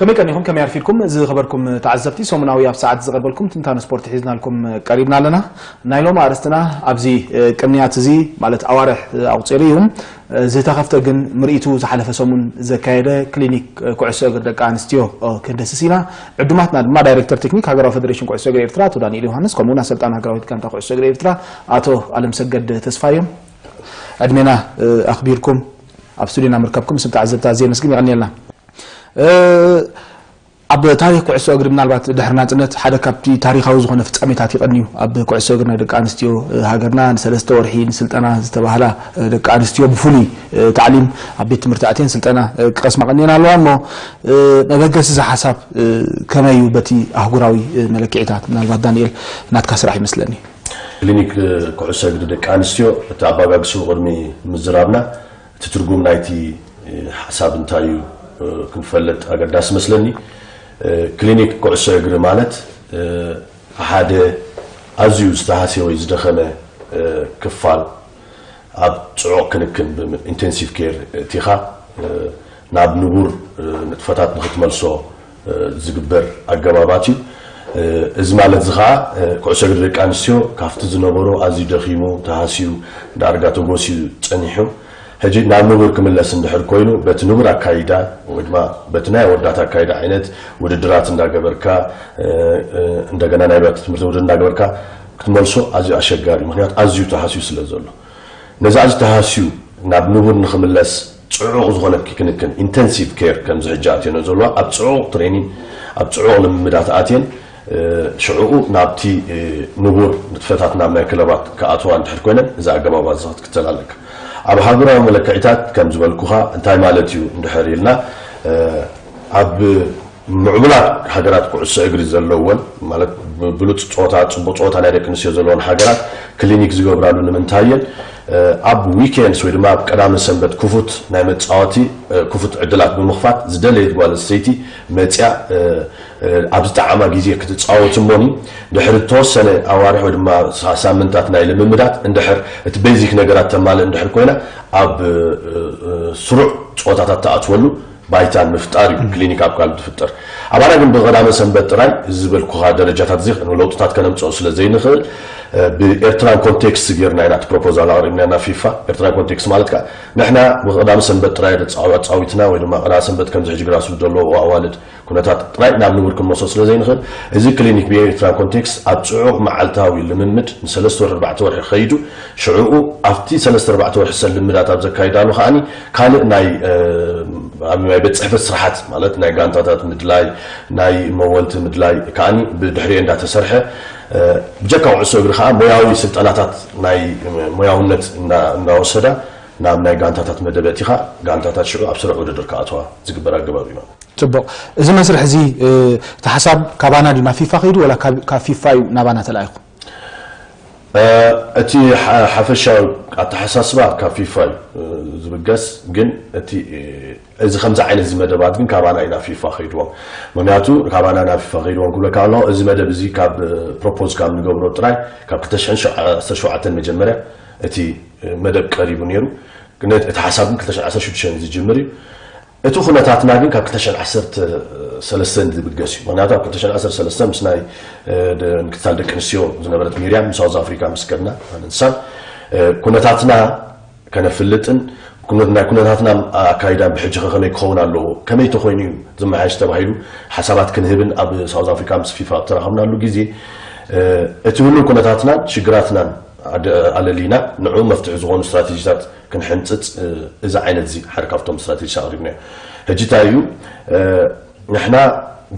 ከመይ ቀኒኹም? ከመይ ኣርፊድኩም? ዝኸበርኩም ተዓዘብቲ፣ ሰሙናዊ ኣብ ሰዓት ዝቐርበልኩም ትንታነ ስፖርት ሒዝናልኩም ቀሪብና ኣለና። ናይ ሎሚ ኣርእስትና ኣብዚ ቅንያት እዚ፣ ማለት ኣዋርሕ ኣቑጺሩ እዩ። ዝተኸፍተ ግን ምርኢቱ ዝሓለፈ ሰሙን ዘካየደ ክሊኒክ ኩዕሶ እግሪ ደቂ ኣንስትዮ ክንደስስ ኢና። ዕዱማትና ድማ ዳይሬክተር ቴክኒክ ሃገራዊ ፌደሬሽን ኩዕሶ እግሪ ኤርትራ ኣቶ ዳንኤል ዮሃንስ፣ ከምኡውን ኣሰልጣን ሃገራዊት ጋንታ ኩዕሶ እግሪ ኤርትራ ኣቶ ኣለምሰገድ ተስፋዮም። ዕድሜና ኣኽቢርኩም ኣብ ስቱዲዮና ምርካብኩም ስም ተዓዘብቲ ኣዝየ የመስግን። የቐንየልና። ኣብ ታሪኽ ኩዕሶ እግሪ፣ ምናልባት ድሕሪ ናጽነት ሓደ ካብቲ ታሪኻዊ ዝኾነ ፍጻሜታት ይቐንዩ ኣብ ኩዕሶ እግሪ ናይ ደቂ ኣንስትዮ ሃገርና፣ ንሰለስተ ወርሒ ንስልጠና ዝተባህላ ደቂ ኣንስትዮ ብፍሉይ ታዕሊም ኣብ ቤት ትምህርቲ ኣትየን ስልጠና ክቐስማ ቀንየን ኣለዋ። እሞ መበገሲ እዚ ሓሳብ ከመይ እዩ በቲ ኣህጉራዊ መለክዒታት? ምናልባት ዳንኤል፣ ናትካ ስራሕ ይመስለኒ። ክሊኒክ ኩዕሶ እግሪ ደቂ ኣንስትዮ፣ እቲ ኣባጋግስኡ ቅድሚ ምዝራብና፣ እቲ ትርጉም ናይቲ ሓሳብ እንታይ እዩ ክንፈልጥ ኣገዳሲ መስለኒ። ክሊኒክ ኩዕሶ እግሪ ማለት ሓደ ኣዝዩ ዝተሃስየ ወይ ዝደኸመ ክፋል ኣብ ጽዑቕ ክንክን፣ ኢንቴንሲቭ ኬር፣ እቲኻ ናብ ንቡር ንጥፈታት ንክትመልሶ ዝግበር ኣገባባት እዩ። እዚ ማለት እዚ ከዓ ኩዕሶ እግሪ ደቂ ኣንስትዮ ካብቲ ዝነበሮ ኣዝዩ ደኺሙ፣ ተሃስዩ፣ ዳርጋ ተጎስዩ ጸኒሑ፣ ሕጂ ናብ ንቡር ክምለስ እንድሕር ኮይኑ፣ በቲ ንቡር ኣካይዳ ወይ ድማ በቲ ናይ ኣወዳት ኣካይዳ ዓይነት ውድድራት እንዳገበርካ፣ እንደገና ናይ ቤት ትምህርቲ ውድድር እንዳገበርካ ክትመልሶ ኣዝዩ ኣሸጋሪ እዩ። ምክንያቱ ኣዝዩ ተሃስዩ ስለ ዘሎ። ነዚ ኣዝዩ ተሃስዩ ናብ ንቡር ንክምለስ ጽዑቕ ዝኾነ ክንክን፣ ኢንተንሲቭ ኬር፣ ከምዚ ሕጂ ኣትየን ዘለዋ፣ ኣብ ጽዑቕ ትሬኒንግ፣ ኣብ ጽዑቕ ልምምዳት ኣትየን፣ ሽዕኡ ናብቲ ንቡር ንጥፈታት ናብ ናይ ክለባት ክኣትዋ እንድሕር ኮይነን፣ እዚ ኣገባባት እዚ ክትክተል ኣለካ። ኣብ ሃገራዊ መለክዒታት ከም ዝበልኩኻ እንታይ ማለት እዩ እንድሕር ኢልና፣ ኣብ ምዕቡላት ሃገራት ኩዕሶ እግሪ ዘለወን፣ ማለት ብሉጽ ጸወታ፣ ጽቡቕ ጸወታ ናይ ደቂ ኣንስትዮ ዘለወን ሃገራት ክሊኒክ ዝገብራሉ ንምንታይ እየን? ኣብ ዊኬንድስ ወይ ድማ ኣብ ቀዳመ ሰንበት ክፉት ናይ መጻወቲ፣ ክፉት ዕድላት ብምኽፋት ዝደለየት ጓል ኣንስተይቲ መጽያ ኣብ ዝጠዓማ ግዜ ክትጻወት እሞኒ፣ ድሕሪ እተወሰነ ኣዋርሕ ወይ ድማ ሳምንታት ናይ ልምምዳት እንድሕር እቲ ቤዚክ ነገራት ተማልእ እንድሕር ኮይና፣ ኣብ ስሩዕ ጸወታታት ትኣትወሉ ባይታን ምፍጣር እዩ ክሊኒክ ኣካል ዝፍጠር። ኣባና ግን ብቐዳመ ሰንበት ጥራይ እዚ ዝበልኩኻ ደረጃታት እዚ ለውጥታት ከነምጽኦ ስለ ዘይንኽእል፣ ብኤርትራን ኮንቴክስት ጌርና ኢና እቲ ፕሮፖዛል ኣቕሪብና ናብ ፊፋ። ኤርትራን ኮንቴክስት ማለት ከዓ ንሕና ብቐዳመ ሰንበት ጥራይ ኣጻዊትና ወይ ድማ ቀዳመ ሰንበት ከምዚ ሕጂ ግራስሩት ዘለዎ ኣዋልድ ኩነታት ጥራይ ናብ ንቡር ክንመልሶ ስለ ዘይንኽእል፣ እዚ ክሊኒክ ብኤርትራን ኮንቴክስት ኣብ ጽዑቕ መዓልታዊ ልምምድ ንሰለስተ ወርሒ ኣርባዕተ ወርሒ ከይዱ፣ ሽዕኡ ኣብቲ ሰለስተ ኣርባዕተ ወርሒ ሰል ልምዳት ኣብ ዘካይዳሉ ከዓኒ ካልእ ናይ ኣብ ናይ ቤት ጽሕፈት ስራሓት ማለት ናይ ጋንታታት ምድላይ፣ ናይ መወልቲ ምድላይ ከዓኒ ብድሕሪኡ እንዳተሰርሐ፣ ብጀካ ኩዕሶ እግሪ ከዓ ሞያዊ ስልጠናታት ናይ ሞያውነት እንዳወሰዳ ናብ ናይ ጋንታታት መደብ ኣእቲኻ ጋንታታት ሽዑ ኣብ ስሩዕ ውድድር ክኣትዋ ዝግበር ኣገባብ እዩ ማለት። ጽቡቕ። እዚ መስርሕ እዚ እቲ ሓሳብ ካባና ድዩ ናብ ፊፋ ከይዱ ወላ ካብ ፊፋ እዩ ናባና ተላኢኹ? እቲ ሓፈሻዊ ኣተሓሳስባ ካብ ፊፋ እዩ ዝብገስ፣ ግን እቲ እዚ ከምዚ ዓይነት እዚ መደባት ግን ካባና እዩ ናብ ፊፋ ከይድዎም። ምክንያቱ ካባና ናብ ፊፋ ከይድዎም ክብለካ ከለኹ፣ እዚ መደብ እዚ ካብ ፕሮፖዝ ካብ ንገብሮ ጥራይ ካብ ክልተ ሽሕን ዓሰርተ ሸውዓተን መጀመርያ እቲ መደብ ቀሪቡ ነይሩ። ግን እቲ ሓሳብ ግን ክልተ ሽሕን ዓሰርተ ሽዱሽተን ዝጅምር እዩ። እቲ ኩነታትና ግን ካብ ክልተ ሽሕን ዓሰርተ ሰለስተን ዝብገስ እዩ። ምክንያቱ ኣብ ክልተ ሽሕን ዓሰርተ ሰለስተን ምስ ናይ ምክትታል ደቂ ኣንስትዮ ዝነበረት ሚርያም ንሳውዝ ኣፍሪካ ምስ ከድና ኣነ ንሳን ኩነታትና ከነፍልጥን ናይ ኩነታትና ኣካይዳን ብሕጂ ከ ከመይ ክኸውን ኣለዎ፣ ከመይ ተኮይኑ እዩ ዝመሓየሽ ተባሂሉ ሓሳባት ክንህብን ኣብ ሳውዝ ኣፍሪካ ምስ ፊፋ ኣብ ተራኸብናሉ ግዜ እቲ ህሉው ኩነታትናን ሽግራትናን ኣለሊና ንዕኡ መፍትሒ ዝኾኑ ስትራቴጂታት ክንሕንፅፅ እዚ ዓይነት እዚ ሓደ ካብቶም ስትራቴጂ ኣቕሪብና እዩ። ሕጂ እንታይ እዩ ንሕና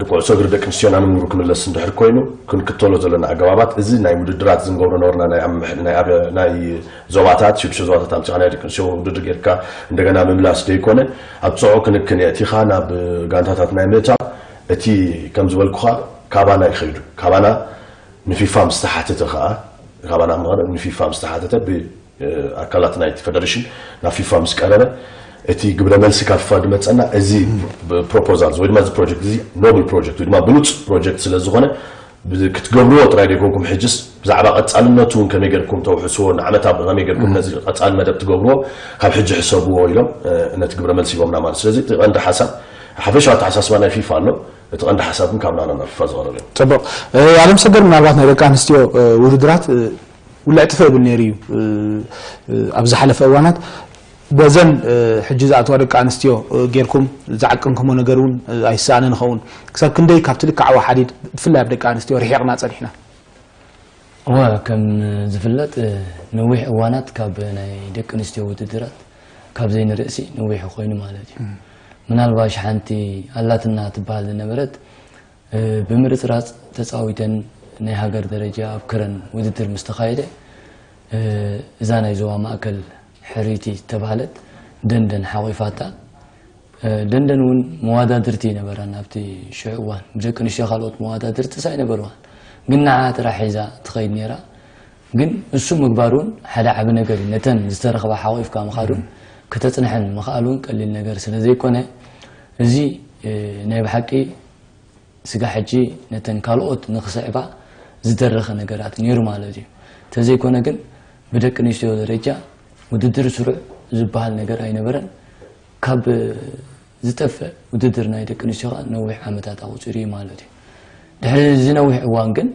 ንኩዕሶ እግሪ ደቂ ኣንስትዮና ንሙሩ ክምለስ እንድሕር ኮይኑ ክንክተሎ ዘለና ኣገባባት እዚ ናይ ውድድራት ዝንገብሮ ነበርና ናይ ዞባታት ሽዱሽተ ዞባታት ኣምፂኻ ናይ ደቂ ኣንስትዮ ውድድር ጌርካ እንደገና ምምላስ ደይኮነ ኣብ ፅዑ ክንክን የእቲኻ ናብ ጋንታታት ናይ ምእታው እቲ ከም ዝበልኩኻ ካባና ይኸይዱ ካባና ንፊፋ ምስ ተሓተተ ከዓ ካባና ንፊፋ ምስ ተሓተተ ኣካላት ናይቲ ፌደሬሽን ናብ ፊፋ ምስ ቀረበ እቲ ግብረ መልሲ ካብ ፊፋ ዝመፀና እዚ ፕሮፖዛል ወይ ድማ እዚ ፕሮጀክት እዚ ኖብል ፕሮጀክት ወይ ድማ ብሉፅ ፕሮጀክት ስለ ዝኾነ ክትገብርዎ ጥራይ ዘይኮንኩም ሕጅስ ብዛዕባ ቀፃልነቱ እውን ከመይ ገርኩም ተውሕስዎ ንዓመታ ከመይ ገርኩም ነዚ ቀፃሊ መደብ ትገብርዎ ካብ ሕጂ ሕሰብዎ ኢሎም ነቲ ግብረ መልሲ ሂቦምና ማለት ስለዚ እቲ ቀንዲ ሓሳብ ሓፈሻዊ ኣተሓሳስባ ናይ ፊፋ ኣሎ። እቲ ቀንዲ ሓሳብ ግን ካብ ናና ናብ ፊፋ ዝቐረበ እዩ። ፅቡቕ። ኣለም ሰገድ፣ ምናልባት ናይ ደቂ ኣንስትዮ ውድድራት ውልዕ ጥፍእ ብል ነይሩ እዩ። ኣብ ዝሓለፈ እዋናት በዘን ሕጂ ዝኣተዋ ደቂ ኣንስትዮ ጌርኩም ዝዓቀንኩሞ ነገር እውን ኣይሰኣንን ይኸውን። ክሳብ ክንደይ ካብቲ ልክዓዊ ሓዲድ ብፍላይ ኣብ ደቂ ኣንስትዮ ርሒቕና ፀኒሕና? እወ፣ ከም ዝፍለጥ ነዊሕ እዋናት ካብ ናይ ደቂ ኣንስትዮ ውድድራት ካብ ዘይንርእሲ ነዊሕ ኮይኑ ማለት እዩ። ምናልባሽ ሓንቲ ኣላትና ትበሃል ዝነበረት ብምርፅራፅ ተፃዊተን ናይ ሃገር ደረጃ ኣብ ከረን ውድድር ምስ ተኻየደ እዛ ናይ ዞባ ማእከል ሕርይቲ ዝተባህለት ደንደን ሓቒፋታ። ደንደን እውን መዋዳድርቲ ይነበራን ኣብቲ ሽዑ እዋን ብደቂ ኣንስትዮ ካልኦት መዋዳድርትስ ኣይነበርዋን፣ ግን ንዓ ጥራሕ ሒዛ ትኸይድ ነይራ። ግን እሱ ምግባር እውን ሓደ ዓቢ ነገር እዩ። ነተን ዝተረኽባ ሓቒፍካ ምኻድ እውን ከተፅንሐን ምኽኣል እውን ቀሊል ነገር ስለ ዘይኮነ እዚ ናይ ብሓቂ ስጋ ሕጂ ነተን ካልኦት ንክስዕባ ዝደረኸ ነገራት ነይሩ ማለት እዩ። ተዘይኮነ ግን ብደቂ ኣንስትዮ ደረጃ ውድድር ስሩዕ ዝበሃል ነገር ኣይነበረን። ካብ ዝጠፍእ ውድድር ናይ ደቂ ኣንስትዮ ከዓ ነዊሕ ዓመታት ኣቑፂሩ እዩ ማለት እዩ። ድሕሪ እዚ ነዊሕ እዋን ግን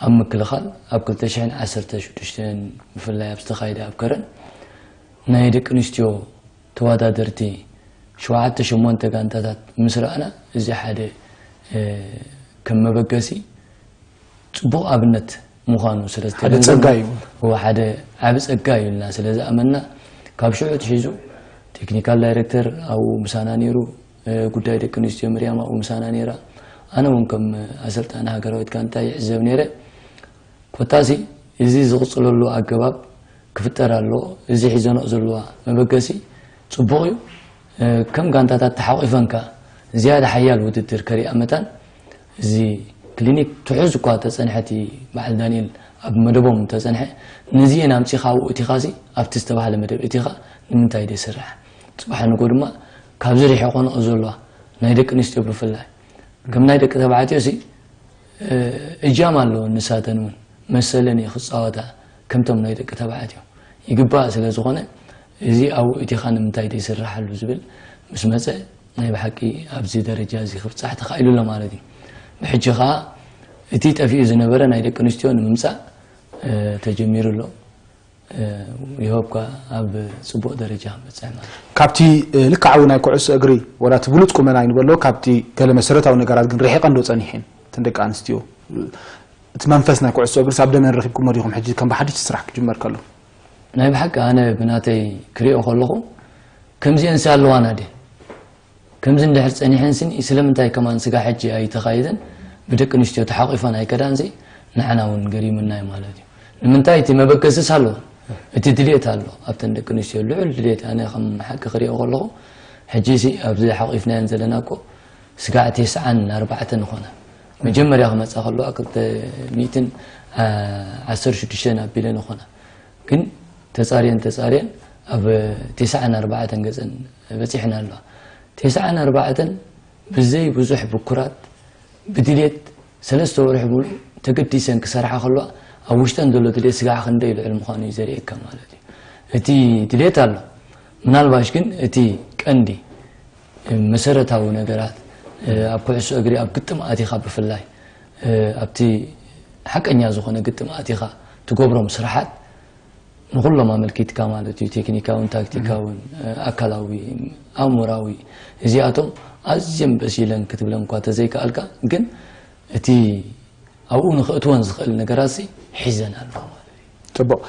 ኣብ ምክልኻል ኣብ ክልተ ሽሕን ዓሰርተ ሽዱሽተን ብፍላይ ኣብ ዝተኻየደ ኣብ ከረን ናይ ደቂ ኣንስትዮ ተወዳደርቲ ሸውዓተ ሸሞንተ ጋንታታት ምስ ረኣና እዚ ሓደ ከም መበገሲ ፅቡቕ ኣብነት ምዃኑ ስለ ዝተገንዘብና፣ ሓደ ዓቢ ፀጋ እዩ ኢልና ስለ ዝኣመንና ካብ ሽዑ ኣትሒዙ ቴክኒካል ዳይረክተር ኣብኡ ምሳና ነይሩ፣ ጉዳይ ደቂ ኣንስትዮ ምርያም ኣብኡ ምሳና ነይራ። ኣነ እውን ከም ኣሰልጣኒ ሃገራዊት ጋንታ ይዕዘብ ነይረ። ኮታሲ እዚ ዝቕፅለሉ ኣገባብ ክፍጠር ኣለዎ። እዚ ሒዘንኦ ዘለዋ መበገሲ ፅቡቕ እዩ። ከም ጋንታታት ተሓቒፈን ከኣ ዝያዳ ሓያል ውድድር ከሪኣ መታን እዚ ክሊኒክ ትሑዝ እኳ ተፀንሐ እቲ በዓል ዳንኤል ኣብ መደቦም እንተፀንሐ ነዚኤን ኣምፂኻ ኣብኡ እቲኻሲ ኣብቲ ዝተባህለ መደብ እቲኻ ንምንታይ ደይስራሕ? ፅባሕ ንጎ ድማ ካብዚ ርሒቖንኦ ዘለዋ ናይ ደቂ ኣንስትዮ ብፍላይ ከም ናይ ደቂ ተባዕትዮ ሲ እጃም ኣለዎ ንሳተን እውን መሰለን እዩ ክፃወታ ከምቶም ናይ ደቂ ተባዕትዮ ይግባእ ስለ ዝኾነ እዚ ኣብኡ እቲኻ ንምንታይ ደይስራሓሉ ዝብል ምስ መፀ ናይ ብሓቂ ኣብዚ ደረጃ እዚ ክብፃሕ ተኻኢሉ ኣሎ ማለት እዩ። ብሕጂ ከዓ እቲ ጠፊኡ ዝነበረ ናይ ደቂ ኣንስትዮ ንምምፃእ ተጀሚሩ ኣሎ። ይሆብ ከዓ ኣብ ፅቡቕ ደረጃ ክበፅሕ ማለት እዩ። ካብቲ ልክዓዊ ናይ ኩዕሶ እግሪ ወላ እቲ ብሉፅ ቁመና ይንበሎ ካብቲ ገለ መሰረታዊ ነገራት ግን ርሒቐን ዶ ፀኒሐን እተን ደቂ ኣንስትዮ? እቲ መንፈስ ናይ ኩዕሶ እግርስ ኣብ ደመን ረኺብኩሞ ዲኹም ሕጂ ከም ብሓድሽ ስራሕ ክጅመር ከሎ? ናይ ብሓቂ ኣነ ብናተይ ክሪኦ ከለኹ ከምዚአንሲ ኣለዋና ድየን? ከምዚ እንድሕር ፀኒሐን ስኒ ስለምንታይ ከማን ስጋ ሕጂ ኣይተኻየደን ብደቂ ኣንስትዮ ተሓቒፈን ኣይከዳንሲ ንዓና እውን ገሪሙና እዩ ማለት እዩ። ንምንታይ እቲ መበገስስ ኣለዎ፣ እቲ ድልየት ኣሎ ኣብተን ደቂ ኣንስትዮ ልዑል ድልየት። ኣነ ከም ሓቂ ክሪኦ ከለኹ ሕጂ ሲ ኣብዚ ሓቒፍናየን ዘለና እኮ ስጋዕ ቴስዓን ኣርባዕተን ይኾና። መጀመርያ ክመፃ ከለዋ ክልተ ሚእትን ዓሰርተ ሽዱሽተን ኣቢለን ይኾና። ግን ተፃርየን ተፃርየን ኣብ ቴስዓን ኣርባዕተን ገፀን በፂሕን ኣለዋ። ቴስዓን ኣርባዕተን ብዘይ ብዙሕ ብኩራት ብድሌት ሰለስተ ወርሒ ሙሉእ ተገዲሰን ክሰርሓ ከለዋ ኣብ ውሽጠን ዘሎ ድሌት ስጋዕ ክንደይ ልዑል ምዃኑ እዩ ዘርእየካ ማለት እዩ። እቲ ድሌት ኣሎ። ምናልባሽ ግን እቲ ቀንዲ መሰረታዊ ነገራት ኣብ ኩዕሶ እግሪ ኣብ ግጥም ኣቲኻ ብፍላይ ኣብቲ ሓቀኛ ዝኾነ ግጥም ኣቲኻ ትገብሮም ስራሓት ንኹሎም ኣመልኪትካ ማለት እዩ። ቴክኒካውን ታክቲካውን ኣካላዊ ኣእሙራዊ እዚኣቶም ኣዝየን በሲለን ክትብለን እኳ ተዘይከኣልካ ግን እቲ ኣብኡ ንኽእትወን ዝኽእል ነገራት ሲ ሒዘን ኣለዋ ማለት እዩ። ፅቡቕ።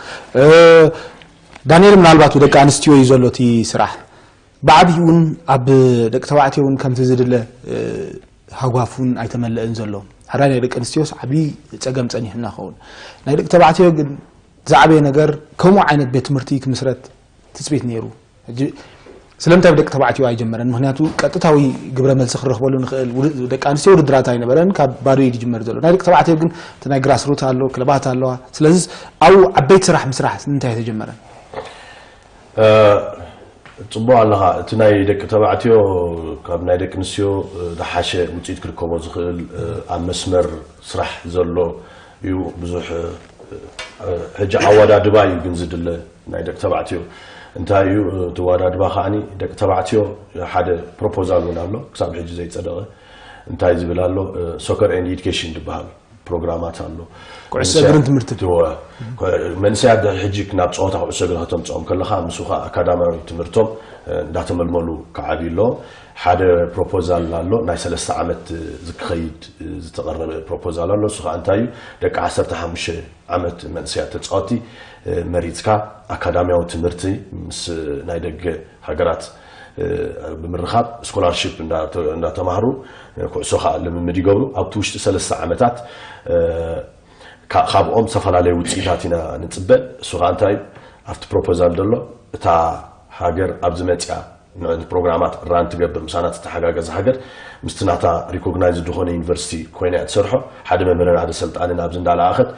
ዳንኤል፣ ምናልባት ብደቂ ኣንስትዮ እዩ ዘሎ እቲ ስራሕ። ብዓብይኡ እውን ኣብ ደቂ ተባዕትዮ እውን ከምቲ ዝድለ ሃጓፍ እውን ኣይተመለእን ዘሎ። ሕራይ ናይ ደቂ ኣንስትዮስ ዓብዪ ፀገም ፀኒሑና ኸውን። ናይ ደቂ ተባዕትዮ ግን ዝዓበየ ነገር ከምኡ ዓይነት ቤት ትምህርቲ ክምስረት ትፅቢት ነይሩ። ሕጂ ስለምንታይ ብደቂ ተባዕትዮ ኣይጀመረን? ምክንያቱ ቀጥታዊ ግብረ መልሲ ክረኽበሉ ንኽእል ውድ- ደቂ ኣንስትዮ ውድድራት ኣይነበረን፣ ካብ ባዶ እዩ ዝጅመር ዘሎ። ናይ ደቂ ተባዕትዮ ግን እቲ ናይ ግራስሩት ኣሎ፣ ክለባት ኣለዋ። ስለዚ ኣብኡ ዓበይቲ ስራሕ ምስራሕ ንምንታይ ኣይተጀመረን? ጽቡቕ ኣለኻ። እቲ ናይ ደቂ ተባዕትዮ ካብ ናይ ደቂ ኣንስትዮ ዝሓሸ ውፅኢት ክርከቦ ዝኽእል ኣብ መስመር ስራሕ ዘሎ እዩ። ብዙሕ ሕጂ ኣወዳድባ እዩ ግን ዝድለ ናይ ደቂ ተባዕትዮ። እንታይ እዩ እቲ ዋዳድባ ከዓኒ ደቂ ተባዕትዮ ሓደ ፕሮፖዛል እውን ኣሎ ክሳብ ሕጂ ዘይጸደቐ እንታይ ዝብል ኣሎ ሶከር ኤንድ ኢዱኬሽን ዝበሃል ፕሮግራማት ኣሎ። ኩዕሶ እግርን ትምህርትን። መንስያት ድሕሪ ሕጂ ናብ ፀወታ ኩዕሶ እግሪ ከተምፅኦም ከለኻ ምስ ኸ ኣካዳሚያዊ ትምህርቶም እንዳተመልመሉ ክዓብዩ ኣለዎም። ሓደ ፕሮፖዛል ኣሎ ናይ ሰለስተ ዓመት ዝክኸይድ ዝተቐረበ ፕሮፖዛል ኣሎ። እሱ ከዓ እንታይ እዩ ደቂ ዓሰርተ ሓሙሽተ ዓመት መንእሰያት ተፃወቲ መሪፅካ ኣካዳሚያዊ ትምህርቲ ምስ ናይ ደገ ሃገራት ብምርኻብ ስኮላርሽፕ እንዳተማህሩ ኩዕሶ ከዓ ልምምድ ይገብሩ ኣብቲ ውሽጢ ሰለስተ ዓመታት ካብኦም ዝተፈላለዩ ውፅኢታት ኢና ንፅበ። እሱ ከዓ እንታይ ኣብቲ ፕሮፖዛል ዘሎ እታ ሃገር ኣብዚ መፅያ ፕሮግራማት ራን ትገብር ምሳና ትተሓጋገዝ ሃገር ምስቲ ናታ ሪኮግናይዝ ዝኾነ ዩኒቨርሲቲ ኮይና እያ ትሰርሖ። ሓደ መምህርን ሓደ ሰልጣንን ኣብዚ እንዳለኣኸት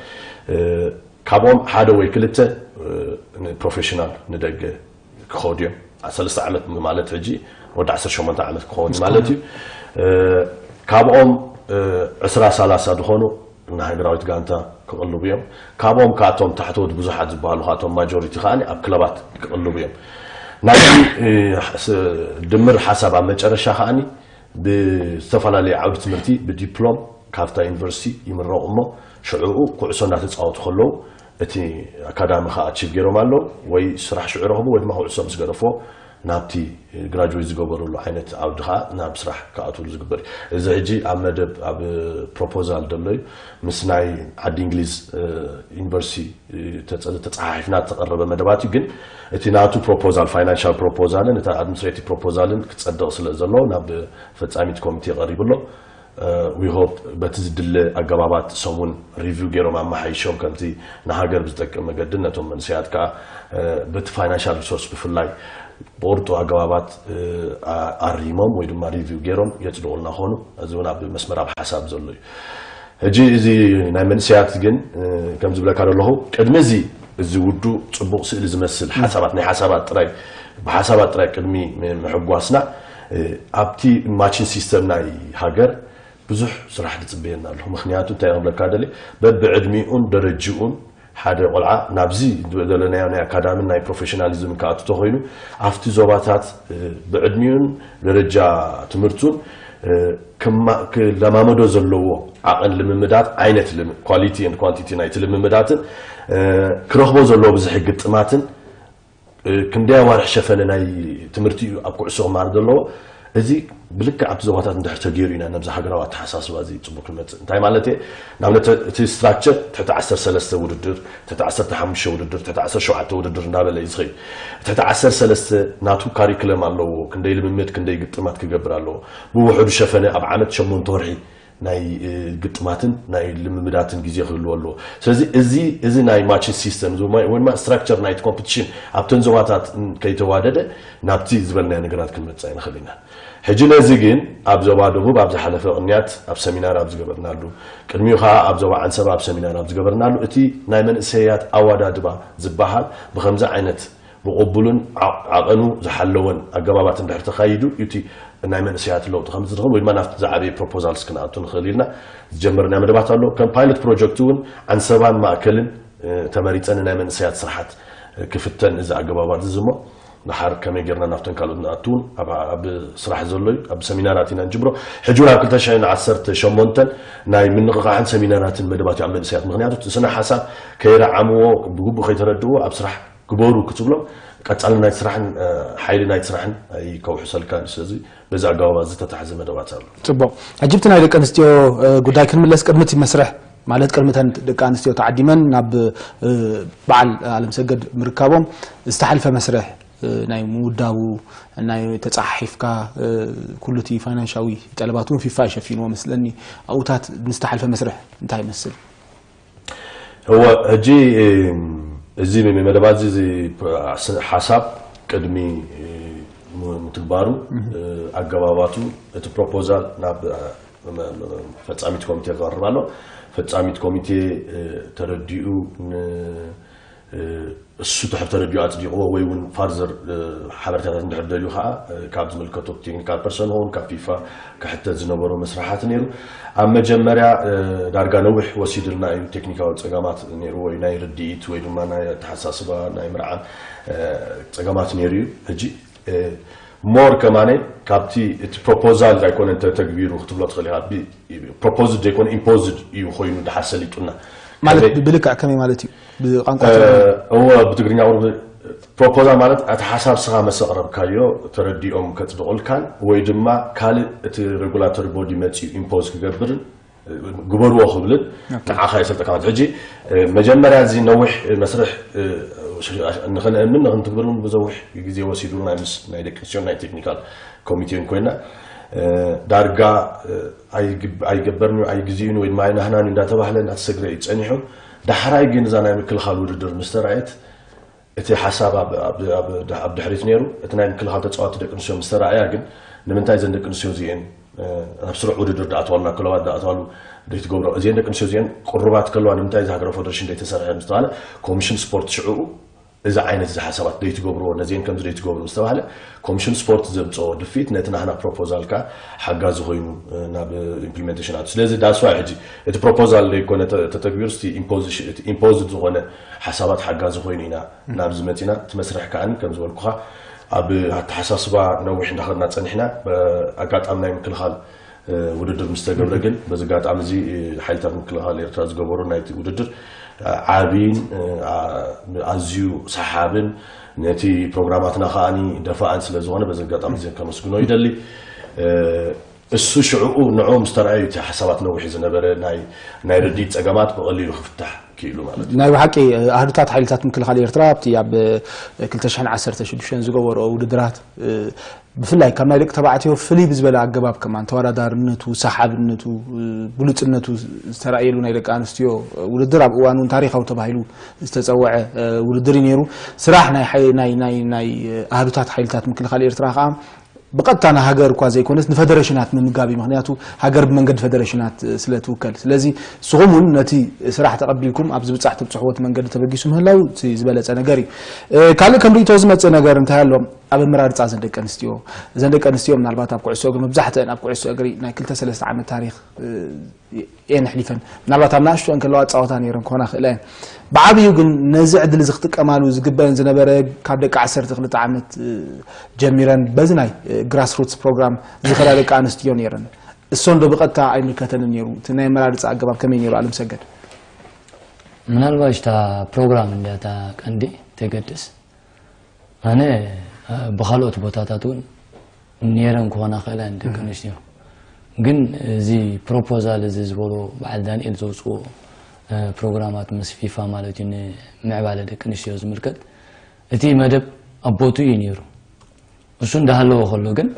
ካብኦም ሓደ ወይ ክልተ ፕሮፌሽናል ንደገ ክኸዱ እዮም። ሰለስተ ዓመት ማለት ሕጂ ወዲ ዓሰርተ ሸሞንተ ዓመት ክኸውን ማለት እዩ። ካብኦም ዕስራ ሰላሳ ዝኾኑ ንሃገራዊት ጋንታ ክቕልቡ እዮም። ካብኦም ካቶም ታሕተዎት ብዙሓት ዝበሃሉ ካቶም ማጆሪቲ ከዓኒ ኣብ ክለባት ክቕልቡ እዮም። ናይዚ ድምር ሓሳብ ኣብ መጨረሻ ከዓኒ ብዝተፈላለየ ዓውዲ ትምህርቲ ብዲፕሎም ካብታ ዩኒቨርሲቲ ይምረቑ እሞ ሽዕኡ ኩዕሶ እንዳተፃወቱ ከለዉ እቲ ኣካዳሚ ከዓ ኣቺቭ ገይሮም ኣለዉ ወይ ስራሕ ሽዑ ረኽቡ ወይ ድማ ኩዕሶ ምስ ገደፎ ናብቲ ግራጅዌት ዝገበሩሉ ዓይነት ዓውዲ ከዓ ናብ ስራሕ ክኣትሉ ዝግበር እዩ። እዚ ሕጂ ኣብ መደብ ኣብ ፕሮፖዛል ዘሎ እዩ ምስ ናይ ዓዲ እንግሊዝ ዩኒቨርሲቲ ተፃሓሒፍና ዝተቐረበ መደባት እዩ። ግን እቲ ናቱ ፕሮፖዛል ፋይናንሻል ፕሮፖዛልን እቲ ኣድሚኒስትሬቲቭ ፕሮፖዛልን ክፀድቕ ስለ ዘሎ ናብ ፈፃሚት ኮሚቴ ቀሪቡ ኣሎ። ዊሆፕ በቲ ዝድለ ኣገባባት ሰሙን ሪቪው ገይሮም ኣመሓይሾም ከምቲ ንሃገር ብዝጠቅም መገድን ነቶም መንስያት ከዓ በቲ ፋይናንሻል ሪሶርስ ብፍላይ ብቕርጡ ኣገባባት ኣሪሞም ወይ ድማ ሪቪው ገይሮም የፅድቑልና ኾኑ እዚ እውን ኣብ መስመር ኣብ ሓሳብ ዘሎ እዩ። ሕጂ እዚ ናይ መንስያት ግን ከም ዝብለካ ዘለኹ ቅድሚ እዚ እዚ ውዱ ፅቡቕ ስእሊ ዝመስል ሓሳባት ናይ ሓሳባት ጥራይ ብሓሳባት ጥራይ ቅድሚ ምሕጓስና ኣብቲ ማችን ሲስተም ናይ ሃገር ብዙሕ ስራሕ ዝፅበየና ኣሎ። ምክንያቱ እንታይ ክብለካ ደለ በብዕድሚኡን ደረጅኡን ሓደ ቆልዓ ናብዚ ዘለናዮ ናይ ኣካዳምን ናይ ፕሮፌሽናሊዝም ክኣቱ ተኮይኑ ኣብቲ ዞባታት ብዕድሚኡን ደረጃ ትምህርቱን ክለማመዶ ዘለዎ ዓቐን ልምምዳት ዓይነት ኳሊቲ ኳንቲቲ ናይቲ ልምምዳትን ክረኽቦ ዘለዎ ብዝሒ ግጥማትን ክንደይ ኣዋርሕ ሸፈነ ናይ ትምህርቲ እዩ ኣብ ኩዕሶ ክመሃር ዘለዎ እዚ ብልክዕ ኣብቲ ዞባታት እንድሕር ተገይሩ ኢና ነብዚ ሃገራዊ ኣተሓሳስባ እዚ ፅቡቅ ክመፅእ እንታይ ማለት እየ ንኣብነት እቲ ስትራክቸር ትሕቲ ዓሰርተ ሰለስተ ውድድር ትሕቲ ዓሰርተ ሓሙሽተ ውድድር ትሕቲ ዓሰርተ ሸውዓተ ውድድር እንዳበለ እዩ ዝኸይድ ትሕቲ ዓሰርተ ሰለስተ ናቱ ካሪክለም ኣለዎ ክንደይ ልምምድ ክንደይ ግጥማት ክገብር ኣለዎ ብውሕዱ ሸፈነ ኣብ ዓመት ሸሞንተ ወርሒ ናይ ግጥማትን ናይ ልምምዳትን ግዜ ክህልዎ ኣለዎ። ስለዚ እዚ እዚ ናይ ማችን ሲስተም ወይ ድማ ስትራክቸር ናይቲ ኮምፒቲሽን ኣብተን ዞባታት ከይተዋደደ ናብቲ ዝበልናዮ ነገራት ክንመፅእ ኣይንኽእል ኢና። ሕጂ ነዚ ግን ኣብ ዞባ ደቡብ ኣብ ዝሓለፈ ቅንያት ኣብ ሰሚናር ኣብ ዝገበርናሉ ቅድሚኡ ከዓ ኣብ ዞባ ዓንሰባ ኣብ ሰሚናር ኣብ ዝገበርናሉ እቲ ናይ መንእሰያት ኣዋዳድባ ዝበሃል ብከምዚ ዓይነት ብቕቡልን ዓቐኑ ዝሓለወን ኣገባባት እንድሕር ተኻይዱ እቲ ናይ መንእሰያት ለውጢ ከም ዝድኽም ወይ ድማ ናብቲ ዝዓበየ ፕሮፖዛልስ ክንኣቱ ንኽእል ኢልና ዝጀመርና መደባት ኣሎ። ከም ፓይለት ፕሮጀክት እውን ዓንሰባን ማእከልን ተመሪፀን ናይ መንእሰያት ስራሓት ክፍተን እዚ ኣገባባት እዚ እሞ ድሓር ከመይ ጌርና ናብተን ካልኦት ንኣቱ እውን ኣብ ስራሕ ዘሎ እዩ። ኣብ ሰሚናራት ኢና ንጅምሮ። ሕጂ እውን ኣብ ክልተ ሽሕን ዓሰርተ ሸሞንተን ናይ ምንቕቓሕን ሰሚናራትን መደባት እዩ ኣብ መንእሰያት ምክንያቱ እቲ ስነ ሓሳብ ከይረዓምዎ ብግቡእ ከይተረድእዎ ኣብ ስራሕ ግበሩ ክትብሎም ቀፃሊ ናይ ስራሕን ሓይሊ ናይ ስራሕን ኣይከውሕሰልካን እዩ። ስለዚ በዚ ኣገባብ ዝተታሕዘ መደባት ኣሎ። ፅቡቕ። ሕጂ ብቲ ናይ ደቂ ኣንስትዮ ጉዳይ ክንምለስ ቅድሚ እቲ መስርሕ ማለት ቅድሚ እተን ደቂ ኣንስትዮ ተዓዲመን ናብ በዓል ኣለምሰገድ ምርካቦም ዝተሓልፈ መስርሕ ናይ ምውዳቡ ናይ ተፃሓሒፍካ ኩሉ እቲ ፋይናንሻዊ ጠለባት እውን ፊፋ ይሸፊንዎ መስለኒ ኣብኡታት ንዝተሓልፈ መስርሕ እንታይ ይመስል? እወ ሕጂ እዚ መደባት እዚ ሓሳብ ቅድሚ ምትግባሩ ኣገባባቱ እቲ ፕሮፖዛል ናብ ፈፃሚት ኮሚቴ ክቐርብ ኣሎ። ፈፃሚት ኮሚቴ ተረዲኡ እሱ ድሕር ተረዲኡ ኣጽዲቕዎ ወይ እውን ፋርዘር ሓበሬታታት እንድሕር ደልዩ ከዓ ካብ ዝምልከቶ ቴክኒካል ፐርሰን ሆን ካብ ፊፋ ክሕተት ዝነበሮ መስራሓት ነይሩ። ኣብ መጀመርያ ዳርጋ ነዊሕ ወሲድልና እዩ። ቴክኒካዊ ፀገማት ነይርዎ እዩ። ናይ ርድኢት ወይ ድማ ናይ ኣተሓሳስባ ናይ ምርዓን ፀገማት ነይሩ እዩ። ሕጂ ሞር ከማነ ካብቲ እቲ ፕሮፖዛል ኣይኮነን ተተግቢሩ ክትብሎ ትኽእል ኢኻ። ፕሮፖዝድ ዘይኮነ ኢምፖዝድ እዩ ኮይኑ ድሓር ሰሊጡና። ማለት ብልክዕ ከመይ ማለት እዩ? ብቋንቋ እወ ብትግርኛ ቁርብ ፕሮፖዛል ማለት እቲ ሓሳብ ስኻ መሰቕረብካዮ ተረዲኦም ከፅድቑልካን ወይ ድማ ካልእ እቲ ሬጉላቶሪ ቦዲ መፂኡ ኢምፖዝ ክገብርን ግበርዎ ክብልን ንዓኻ የሰልጠካ ማለት ሕጂ መጀመርያ እዚ ነዊሕ መስርሕ ንኽንእምን ንክንትግብር እውን ብዙሕ ግዜ ወሲዱ ናይ ምስ ናይ ደቂ ኣንስትዮ ናይ ቴክኒካል ኮሚቴን ኮይና ዳርጋ ኣይገበርን ኣይግዜኡን ወይ ድማ ኣይናህናን እንዳተባህለ እንዳተሰግረ እዩ ፀኒሑ። ዳሕራይ ግን እዛ ናይ ምክልኻል ውድድር ምስ ተረኣየት እቲ ሓሳብ ኣብ ድሕሪት ነይሩ። እቲ ናይ ምክልኻል ተፃዋቲ ደቂ ኣንስትዮ ምስ ተረኣያ ግን ንምንታይ እዘን ደቂ ኣንስትዮ እዚአን ናብ ስሩዕ ውድድር ድኣተዋሉ ናብ ክለባት ድኣተዋሉ ደይትገብሮ እዚአን ደቂ ኣንስትዮ እዚአን ቅሩባት ከለዋ ንምንታይ እዚ ሃገራዊ ፌደሬሽን ደይተሰርሐ ምስ ተባለ ኮሚሽን ስፖርት ሽዕኡ እዚ ዓይነት እዚ ሓሳባት ደይትገብርዎ ነዚአን ከምዚ ደይትገብሩ ምስ ተባህለ ኮሚሽን ስፖርት ዘምፅኦ ድፊት ነቲ ናህና ፕሮፖዛል ከዓ ሓጋዚ ኮይኑ ናብ ኢምፕሊመንቴሽን ኣቱ ስለዚ that's why ሕጂ እቲ ፕሮፖዛል ዘይኮነ ተተግቢሩ ስ ኢምፖዝድ ዝኾነ ሓሳባት ሓጋዚ ኮይኑ ኢና ናብዚ መፂና እቲ መስርሕ ከዓን ከም ዝበልኩኻ ኣብ ኣተሓሳስባ ነዊሕ እንዳኸድና ፀኒሕና ኣጋጣሚ ናይ ምክልኻል ውድድር ምስ ተገብረ ግን በዚ ኣጋጣሚ እዚ ሓይልታት ምክልኻል ኤርትራ ዝገበሩ ናይቲ ውድድር ዓብይን ኣዝዩ ሰሓብን ነቲ ፕሮግራማትና ከዓኒ ደፋእን ስለ ዝኾነ በዚ ኣጋጣሚ እዚ ከመስግኖ ይደሊ። እሱ ሽዕኡ ንዕኡ ምስ ተረኣዩ እቲ ሓሳባት ነዊሕ ዝነበረ ናይ ርድኢት ፀገማት ብቐሊሉ ክፍታሕ ክኢሉ ማለት እዩ። ናይ ብሓቂ ኣህዱታት ሓይልታት ምክልኻል ኤርትራ ኣብቲ ኣብ ክልተ ሽሕን ዓሰርተ ሽዱሽተን ዝገበርኦ ውድድራት ብፍላይ ካብ ናይ ደቂ ተባዕትዮ ፍልይ ብዝበለ ኣገባብ ከማን ተወዳዳርነቱ፣ ሰሓብነቱ፣ ብሉፅነቱ ዝተረኣየሉ ናይ ደቂ ኣንስትዮ ውድድር ኣብ እዋን እውን ታሪኻዊ ተባሂሉ ዝተፀወዐ ውድድር እዩ ነይሩ። ስራሕ ናይ ኣህዱታት ሓይልታት ምክልኻል ኤርትራ ከዓ ብቐጥታ ንሃገር እኳ ዘይኮነስ ንፈደረሽናት ምምጋብ እዩ። ምክንያቱ ሃገር ብመንገዲ ፈደረሽናት ስለ ትውከል። ስለዚ ንስኹም እውን ነቲ ስራሕ ተቐቢልኩም ኣብ ዝብጻሕ ትብጽሕዎ እቲ መንገዲ ተበጊሱ ምህላው እቲ ዝበለጸ ነገር እዩ። ካልእ ከም ርእይቶ ዝመጽእ ነገር እንታይ ኣሎ? ኣብ ኣመራርጻ እዘን ደቂ ኣንስትዮ እዘን ደቂ ኣንስትዮ ምናልባት ኣብ ኩዕሶ እግሪ መብዛሕትአን ኣብ ኩዕሶ እግሪ ናይ ክልተ ሰለስተ ዓመት ታሪኽ እየን ኣሕሊፈን ምናልባት ኣብ ናእሽቱአን ከለዋ ፃወታ ነይረን ክኾና ክእላ እየን ብዓብዩ ግን ነዚ ዕድል እዚ ክጥቀማሉ ዝግበአን ዝነበረ ካብ ደቂ ዓሰርተ ክልተ ዓመት ጀሚረን በዚ ናይ ግራስ ሩትስ ፕሮግራም ዝኸዳ ደቂ ኣንስትዮ ነይረን እሶን ዶ ብቐጥታ ኣይምልከተንን ነይሩ እቲ ናይ መራርፃ ኣገባብ ከመይ ነይሩ ኣለም ሰገድ ምናልባሽ እታ ፕሮግራም እንዲያ እታ ቀንዲ ተገድስ ኣነ ብካልኦት ቦታታት እውን ነይረን ክኾና ክእላ እየን ደቂ ኣንስትዮ ግን እዚ ፕሮፖዛል እዚ ዝበሎ በዓል ዳንኤል ዘውፅዎ ፕሮግራማት ምስ ፊፋ ማለት እዩ ንምዕባለ ደቂ ኣንስትዮ ዝምልከት እቲ መደብ ኣብ ቦቱ እዩ ነይሩ እሱ እንዳሃለዎ ከሎ ግን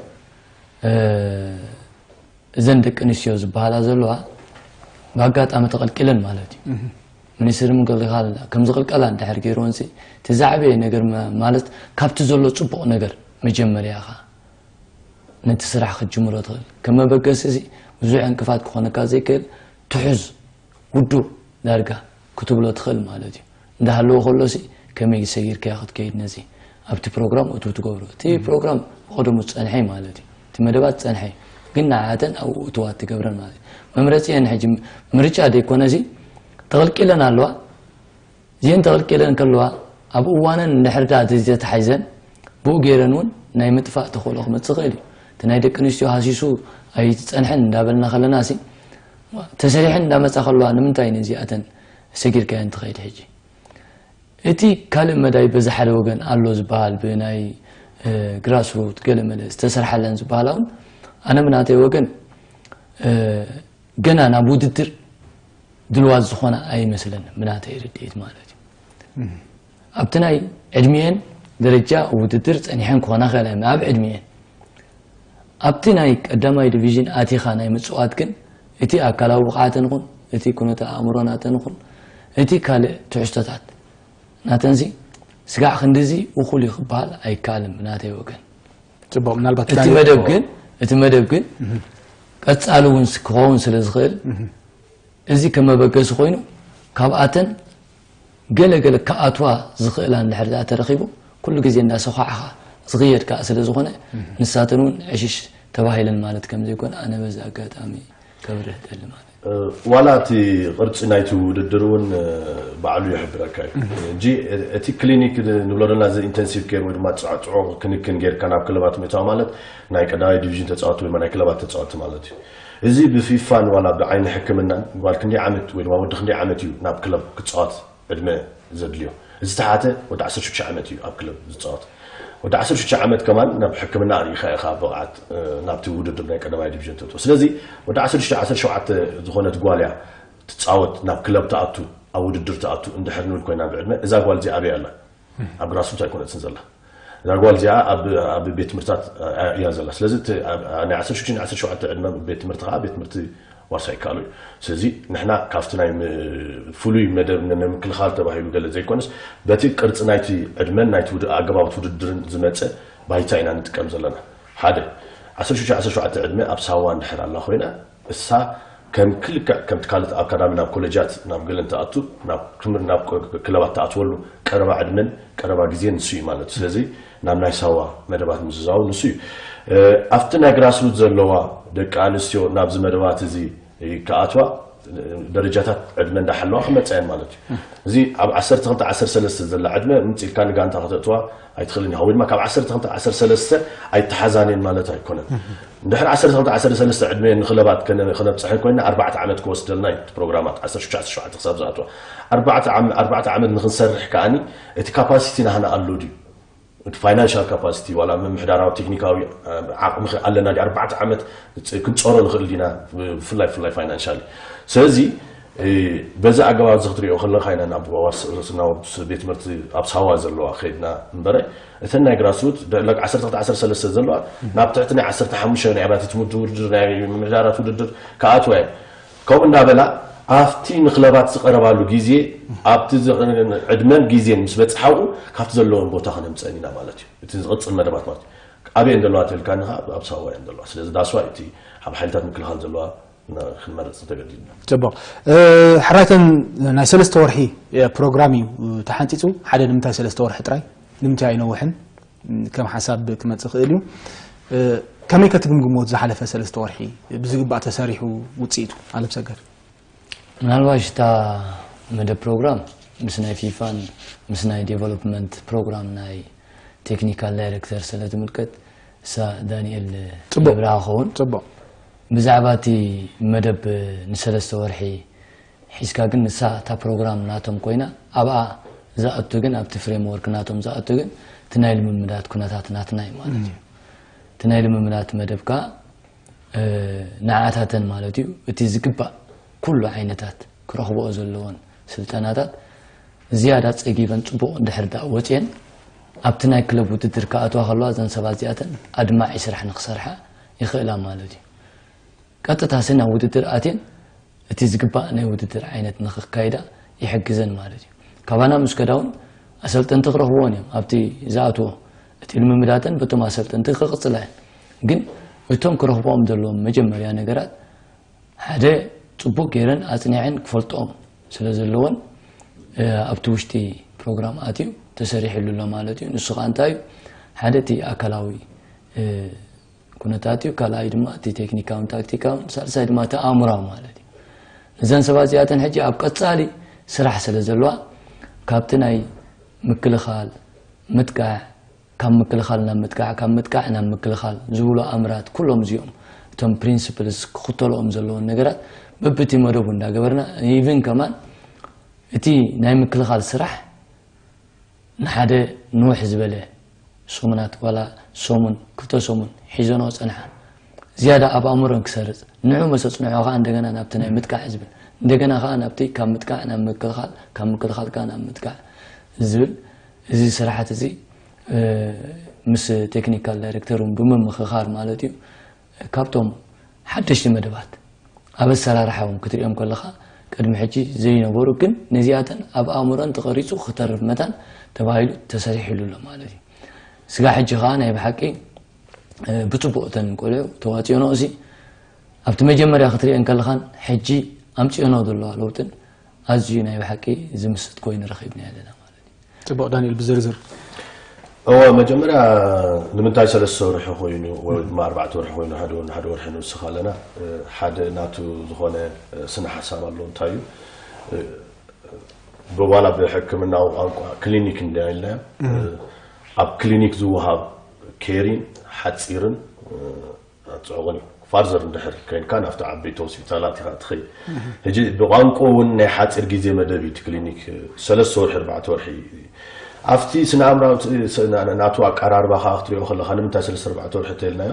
እዘን ደቂ ኣንስትዮ ዝበሃላ ዘለዋ ብኣጋጣሚ ተቐልቂለን ማለት እዩ ሚኒስትሪ ምክልኻል ከም ዝቕልቀላ እንድሕር ገይርወን እቲ ዝዓበየ ነገር ማለት ካብቲ ዘሎ ፅቡቕ ነገር መጀመርያ ኢኻ ነቲ ስራሕ ክትጅምሮ ትኽእል ከም መበገሲ እዚ ብዙሕ ዕንቅፋት ክኾነካ ዘይክእል ትሑዝ ውዱእ ዳርጋ ክትብሎ ትኽእል ማለት እዩ እንዳሃለዎ ከሎ ሲ ከመይ ሰጊርካያ ክትከይድ ነዚ ኣብቲ ፕሮግራም እቱ ትገብሮ እቲ ፕሮግራም ብቐደሙ ዝፀንሐ ማለት እዩ እቲ መደባት ዝፀንሐ ግን ንዓተን ኣብኡ እትዋ ትገብረን ማለት እዩ መምረፂ እየን ሕጂ ምርጫ ዘይኮነ ሲ ተቐልቂለን ኣለዋ እዚአን ተቐልቂለን ከለዋ ኣብ እዋነን እንድሕር ደኣ ተተታሒዘን ብኡ ገይረን እውን ናይ ምጥፋእ ተኽእሎ ክመፅእ ይኽእል እዩ እቲ ናይ ደቂ ኣንስትዮ ሃሲሱ ኣይትፀንሐን እንዳበልና ከለና ሲ ተሰሪሐን እንዳመፃ ከለዋ ንምንታይ ነዚኣተን ሰጊርካየን ትኸይድ ሕጂ እቲ ካልእ መዳይ በዚ ሓደ ወገን ኣሎ ዝበሃል ብናይ ግራስሩት ገለመለ ዝተሰርሓለን ዝበሃላ እውን ኣነ ብናተይ ወገን ገና ናብ ውድድር ድልዋት ዝኾና ኣይመስለንን ብናተይ ርድኢት ማለት እዩ ኣብቲ ናይ ዕድሚኤን ደረጃ ውድድር ፀኒሐን ክኾና ክእላ ኣብ ዕድሚኤን ኣብቲ ናይ ቀዳማይ ዲቪዥን ኣቲኻ ናይ ምፅዋት ግን እቲ ኣካላዊ ብቕዓተን ይኹን እቲ ኩነተ ኣእምሮ ናተን ይኹን እቲ ካልእ ትሕዝቶታት ናተንሲ ስጋዕ ክንድዚ እኹል እዩ ክበሃል ኣይከኣልን ብናተይ ወገን ፅቡቅ ምናልባት እቲ መደብ ግን እቲ መደብ ግን ቀፃሊ እውን ክኸውን ስለ ዝኽእል እዚ ከም መበገሲ ኮይኑ ካብኣተን ገለ ገለ ክኣትዋ ዝኽእላ እንድሕር ደኣ ተረኺቡ፣ ኩሉ ግዜ እንዳሰዃዕኻ ዝኽየድ ከኣ ስለ ዝኾነ፣ ንሳተን እውን ዕሽሽ ተባሂለን ማለት ከም ዘይኮነ ኣነ በዚ ኣጋጣሚ ከብርህ እደሊ ማለት እዩ። ዋላ እቲ ቅርጺ ናይቲ ውድድር እውን ባዕሉ ይሕብረካ እዩ እንጂ፣ እቲ ክሊኒክ ንብሎ ዘለና፣ እዚ ኢንተንሲቭ ኬር ወይ ድማ ጽዕጽዑ ክንክን ጌርካ ናብ ክለባት ምእታው ማለት ናይ ቀዳማይ ዲቪዥን ተጻወቲ ወይ ድማ ናይ ክለባት ተጻወቲ ማለት እዩ። እዚ ብፊፋን ዋላ ብዓይኒ ሕክምናን ጓል ክንደይ ዓመት ወይ ድማ ወዲ ክንደይ ዓመት እዩ ናብ ክለብ ክጻወት ዕድመ ዘድልዮ። እዚ ተሓተ ወዲ ዓሰርተ ሽዱሽተ ዓመት እዩ ኣብ ክለብ ዝጻወት። ወዲ ዓሰርተ ሽዱሽተ ዓመት ከማን ናብ ሕክምና ኣርኢኻ ኢኻ ብቕዓት፣ እ፣ ናብቲ ውድድር ናይ ቀዳማይ ዲቪዥን ተእትዎ። ስለዚ ወዲ ዓሰርተ ሽዱሽተ ዓሰርተ ሸውዓተ ዝኾነት ጓል እያ ትጻወት፣ ናብ ክለብ ትኣቱ፣ ኣብ ውድድር ትኣቱ እንድሕር ንብል ኮይና ብዕድመ፣ እዛ ጓል እዚኣ ኣበይ ኣላ? ኣብ ግራስሩት ኣይኮነትን ዘላ። እዛ ጓል እዚኣ ኣብ፣ ኣብ ቤት ትምህርትታት እያ ዘላ። ስለዚ እቲ ኣብ፣ ኣብ ናይ ዓሰርተ ሽዱሽተ ዓሰርተ ሸውዓተ ዕድመ ቤት ትምህርቲ ከኣ ቤት ትምህርቲ ዋርሳይ ይከኣሎ እዩ። ስለዚ ንሕና ካብቲ ናይ ም-፣ ፍሉይ መደብ ን-፣ ንምክልኻል ተባሂሉ ገለ ዘይኮነስ፣ በቲ ቅርጺ ናይቲ ዕድመን ናይቲ ውድ-፣ ኣገባብ ውድድርን ዝመጸ ባይታ ኢና ንጥቀም ዘለና። ሓደ፣ ዓሰርተ ሽዱሽተ ዓሰርተ ሸውዓተ ዕድመ ኣብ ሳዋ እንድሕር ኣላ ኮይና፣ እሳ ከም ክልክዕ ከምቲ ካልእ ኣካዳሚ ናብ ኮሌጃት ናብ ገለን ትኣቱ፣ ናብ ክምር-፣ ናብ ክ-፣ ክለባት ትኣትወሉ ቀረባ ዕድመን ቀረባ ግዜን ንሱ እዩ ማለት እዩ። ስለዚ ናብ ናይ ሳዋ መደባት ምዝዛው ንሱ እዩ። እ፣ ኣብቲ ናይ ግራስሩት ዘለዋ ደቂ ኣንስትዮ ናብዚ መደባት እዚ ክኣትዋ ደረጃታት ዕድመ እንዳሓለዋ ክመጻ እየን ማለት እዩ። እዚ ኣብ ዓሰርተ ክልተ ዓሰርተ ሰለስተ ዘላ ዕድመ ምጽኢልካ ንጋንታ ከተእትዋ ኣይትኽእልን ኢኻ፣ ወይ ድማ ካብ ዓሰርተ ክልተ ዓሰርተ ሰለስተ ኣይተሓዛን እየን ማለት ኣይኮነን። እንድሕር ዓሰርተ ክልተ ዓሰርተ ሰለስተ ዕድመ ንክለባት ከነ-፣ ከነብጽሐን ኮይና ኣርባዕተ ዓመት ክወስደልና እዩ እቲ ፕሮግራማት፣ ዓሰርተ ሽዱሽተ ዓሰርተ ሸውዓተ ክሳብ ዝኣትዋ። ኣርባዕተ ዓም-፣ ኣርባዕተ ዓመት ንክንሰርሕ ከኣኒ እቲ ካፓሲቲ ናህና ኣሎ ድዩ? እቲ ፋይናንሻል ካፓሲቲ ዋላ ምምሕዳራዊ ቴክኒካዊ፣ እ፣ ዓቕሚ ኸ ኣለና ድዩ? ኣርባዕተ ዓመት ፅ-፣ ክንፀሮ ንኽእል ዲና? ብፍላይ፣ ብፍላይ ፋይናንሻሊ። ስለዚ፣ እ፣ በዚ ኣገባብ እዚ ክትሪኦ ከለኻ ኢና ናብ ዋርስ-፣ ናብ ቤት ትምህርቲ ኣብ ሳዋ ዘለዋ ከይድና እምበረ፣ እተን ናይ ግራስሩት ደ-፣ ለግ ዓሰርተ ክልተ ዓሰርተ ሰለስተ ዘለዋ ናብ ትሕቲ ናይ ዓሰርተ ሓሙሽተ ናይ ኣብያተ ትምህርቲ ውድድር፣ ናይ ምምሕዳራት ውድድር ክኣትዋ እየን። ከምኡ እንዳበላ ኣብቲ ንክለባት ዝቐረባሉ ግዜ፣ ኣብቲ ዝ-፣ ዕድመን ግዜን ምስ በጽሓኡ ካብቲ ዘለዎን ቦታ ክነምጸን ኢና ማለት እዩ። እቲ ዝቕጽል መደባት ማለት እዩ። ኣበይ እንደለዋ ተልካኒ ከኣ ኣብ ሳዋ እየን ዘለዋ። ስለዚ ዳስዋ እቲ ኣብ ሓይልታት ምክልኻል ዘለዋ ን-፣ ክንመርጽ ተገዲድና። ጽቡቕ። እ፣ ሕራይተን ናይ ሰለስተ ወርሒ፣ እ፣ ፕሮግራም እዩ ተሓንጺጹ። ሓደ ንምንታይ ሰለስተ ወርሒ ጥራይ? ንምንታይ ኣይነውሕን? ከም ሓሳብ ክመጽእ ይኽእል እዩ። እ፣ ከመይ ከትግምግሞ ዝሓለፈ ሰለስተ ወርሒ ብዝግባእ ተሰሪሑ ውጽኢቱ? ኣለምሰገድ። ምናልባሽ እታ መደብ ፕሮግራም ምስ ናይ ፊፋን ምስ ናይ ዴቨሎፕመንት ፕሮግራም ናይ ቴክኒካል ዳይሬክተር ስለ ትምልከት እሳ ዳንኤል ጽቡቕ። ይብርሃ ክኸውን። ጽቡቕ። ብዛዕባ እቲ መደብ ንሰለስተ ወርሒ ሒዝካ ግን ንሳ እታ ፕሮግራም ናቶም ኮይና ኣብኣ ዝኣቱ ግን ኣብቲ ፍሬምወርክ ናቶም ዝኣቱ ግን እቲ ናይ ልምምዳት ኩነታት ናትና እዩ ማለት እዩ። እቲ ናይ ልምምዳት መደብ ከኣ፣ እ፣ ንዓታተን ማለት እዩ እቲ ዝግባእ ኩሉ ዓይነታት ክረኽብኦ ዘለዎን ስልጠናታት ዝያዳ ጸጊበን ጽቡቕ እንድሕር ደኣ ወጽየን ኣብቲ ናይ ክለብ ውድድር ክኣትዋ ከለዋ እዘን ሰባት እዚኣተን ኣድማዒ ስራሕ ንክሰርሓ ይኽእላ ማለት እዩ። ቀጥታ ሲ ናብ ውድድር ኣትየን እቲ ዝግባእ ናይ ውድድር ዓይነት ንክካይዳ ይሕግዘን ማለት እዩ። ካባና ምስ ከዳ እውን ኣሰልጠንቲ ክረኽብዎን እዮም ኣብቲ ዝኣትዎ። እቲ ልምምዳተን በቶም ኣሰልጠንቲ ክቕጽላ እየን። ግን እቶም ክረኽብኦም ዘለዎም መጀመርያ ነገራት ሓደ ጽቡቕ ገይረን ኣጽኒዐን ክፈልጥኦም ስለ ዘለወን፣ እ፣ ኣብቲ ውሽጢ ፕሮግራም ኣትዩ ተሰሪሕሉ ኣሎ ማለት እዩ። ንሱ ከኣ እንታይ እዩ? ሓደ እቲ ኣካላዊ፣ እ፣ ኩነታት እዩ። ካልኣይ ድማ እቲ ቴክኒካውን ታክቲካውን፣ ሳልሳይ ድማ እቲ ኣእምራዊ ማለት እዩ። እዘን ሰባት እዚኣተን ሕጂ ኣብ ቀጻሊ ስራሕ ስለ ዘለዋ ካብቲ ናይ ምክልኻል፣ ምጥቃዕ፣ ካብ ምክልኻል ናብ ምጥቃዕ፣ ካብ ምጥቃዕ ናብ ምክልኻል ዝብሉ ኣምራት ኩሎም እዚኦም እቶም ፕሪንስፕልስ ክኽተልኦም ዘለዎን ነገራት በብቲ መደቡ እንዳገበርና ኢቭን ከማን እቲ ናይ ምክልኻል ስራሕ ንሓደ ንውሕ ዝበለ ሰሙናት ዋላ ሰሙን ክልተ ሰሙን ሒዘንኦ ጸንሓ ዝያዳ ኣብ ኣእምሮን ክሰርጽ ንዑ መሰ ጽንሖ ከኣ እንደገና ናብቲ ናይ ምጥቃዕ ዝብል እንደገና ከኣ ናብቲ ካብ ምጥቃዕ ናብ ምክልኻል ካብ ምክልኻል ከኣ ናብ ምጥቃዕ ዝብል እዚ ስራሓት እዚ ምስ ቴክኒካል ዳይሬክተር እውን ብምምኽኻር ማለት እዩ ካብቶም ሓደሽቲ መደባት ኣብ ኣሰራርሓ እውን ክትሪኦም ከለኻ ቅድሚ ሕጂ ዘይነበሩ ግን ነዚኣተን ኣብ ኣእምሮን ተቐሪፁ ክተርፍ መታን ተባሂሉ ተሰሪሕሉ ኣሎ ማለት እዩ። ስጋ ሕጂ ከዓ ናይ ብሓቂ ብፅቡቅ እተን ቆልዑ ተዋፅኦኖ እዚ ኣብቲ መጀመርያ ክትሪአን ከለኻን ሕጂ ኣምፅኦኖ ዘለዋ ለውጥን ኣዝዩ ናይ ብሓቂ ዝምስጥ ኮይኑ ረኺብና ኣለና ማለት እዩ። ጽቡቕ ዳንኤል፣ ብዝርዝር እወ፣ መጀመርያ ንምንታይ ሰለስተ ወርሒ ኮይኑ ወይ ድማ ኣርባዕተ ወርሒ ኮይኑ ሓደ ወርሒ ሓደ ወርሒ ንውስኽ ኣለና? ሓደ ናቱ ዝኾነ ስነ ሓሳብ ኣሎ። እንታይ እዩ? ብዋላ ብሕክምናዊ ቋንቋ ክሊኒክ እንዳ ኢልና፣ ኣብ ክሊኒክ ዝወሃብ ኬሪን ሓፂርን ኣፅዕቑን እዩ። ፋርዘር እንድሕር ከይድካ ናብቲ ዓበይቲ ሆስፒታላት ኢኻ ትኸይድ። ሕጂ ብቋንቋ እውን ናይ ሓፂር ግዜ መደብ እዩ እቲ ክሊኒክ፣ ሰለስተ ወርሒ ኣርባዕተ ወርሒ። ኣብቲ ስነ ኣእምራዊ ናቱ ኣቀራርባ ከዓ ክትሪኦ ከለካ ንምንታይ ሰለስተ ኣርባዕተ ወርሒ ተልናዮ?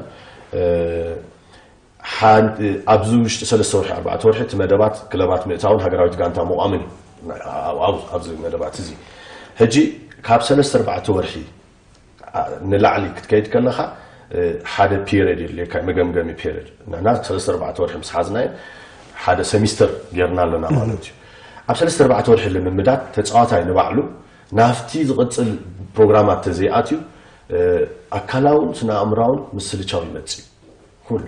ኣብዚ ውሽጢ ሰለስተ ወርሒ ኣርባዕተ ወርሒ እቲ መደባት ክለባት ምእታውን ሃገራዊት ጋንታ ምቋምን እዩ ኣብዚ መደባት እዚ። ሕጂ ካብ ሰለስተ ኣርባዕተ ወርሒ ንላዕሊ ክትከይድ ከለካ ሓደ ፔሪድ የድልየካ፣ መገምገሚ ፔሪድ። ንሕና ሰለስተ ኣርባዕተ ወርሒ ምስ ሓዝናዮ ሓደ ሰሚስተር ጌርና ኣለና ማለት እዩ። ኣብ ሰለስተ ኣርባዕተ ወርሒ ልምምዳት ተፃዋታይ ንባዕሉ ናብቲ ዝቕፅል ፕሮግራማት ተዘይኣትዩ ኣካላውን ስነ ኣእምራውን ምስልቻው ይመፅእ እዩ። ኩሉ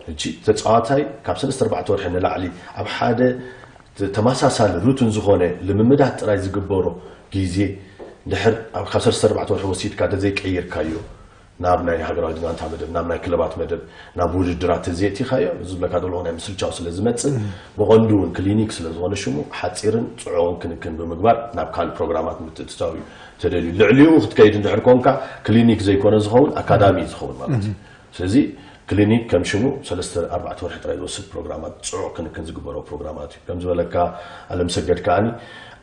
ሕጂ ተፃዋታይ ካብ ሰለስተ ኣርባዕተ ወርሒ ንላዕሊ ኣብ ሓደ ተመሳሳሊ ሩትን ዝኾነ ልምምዳት ጥራይ ዝግበሮ ግዜ ድሕር ካብ ሰለስተ ኣርባዕተ ወርሒ ወሲድካ ተዘይቀይርካዮ ናብ ናይ ሃገራዊት ጋንታ መደብ፣ ናብ ናይ ክለባት መደብ፣ ናብ ውድድራት ተዘይእቲኻዮ ዝብለካ ዘለኹ ናይ ምስልቻው ስለ ዝመፅእ ብቐንዱ እውን ክሊኒክ ስለ ዝኾነ ሽሙ ሓፂርን ፅዑቕን ክንክን ብምግባር ናብ ካልእ ፕሮግራማት ምትእትታው እዩ ተደልዩ። ልዕሊኡ ክትከይድ እንድሕር ኮንካ ክሊኒክ ዘይኮነ ዝኸውን ኣካዳሚ እዩ ዝኸውን ማለት እዩ። ስለዚ ክሊኒክ ከም ሽሙ ሰለስተ ኣርባዕተ ወርሒ ጥራይ ዝወስድ ፕሮግራማት፣ ጽዑቕ ክንክን ዝግበሮ ፕሮግራማት እዩ። ከም ዝበለካ ኣለምሰገድ ከኣኒ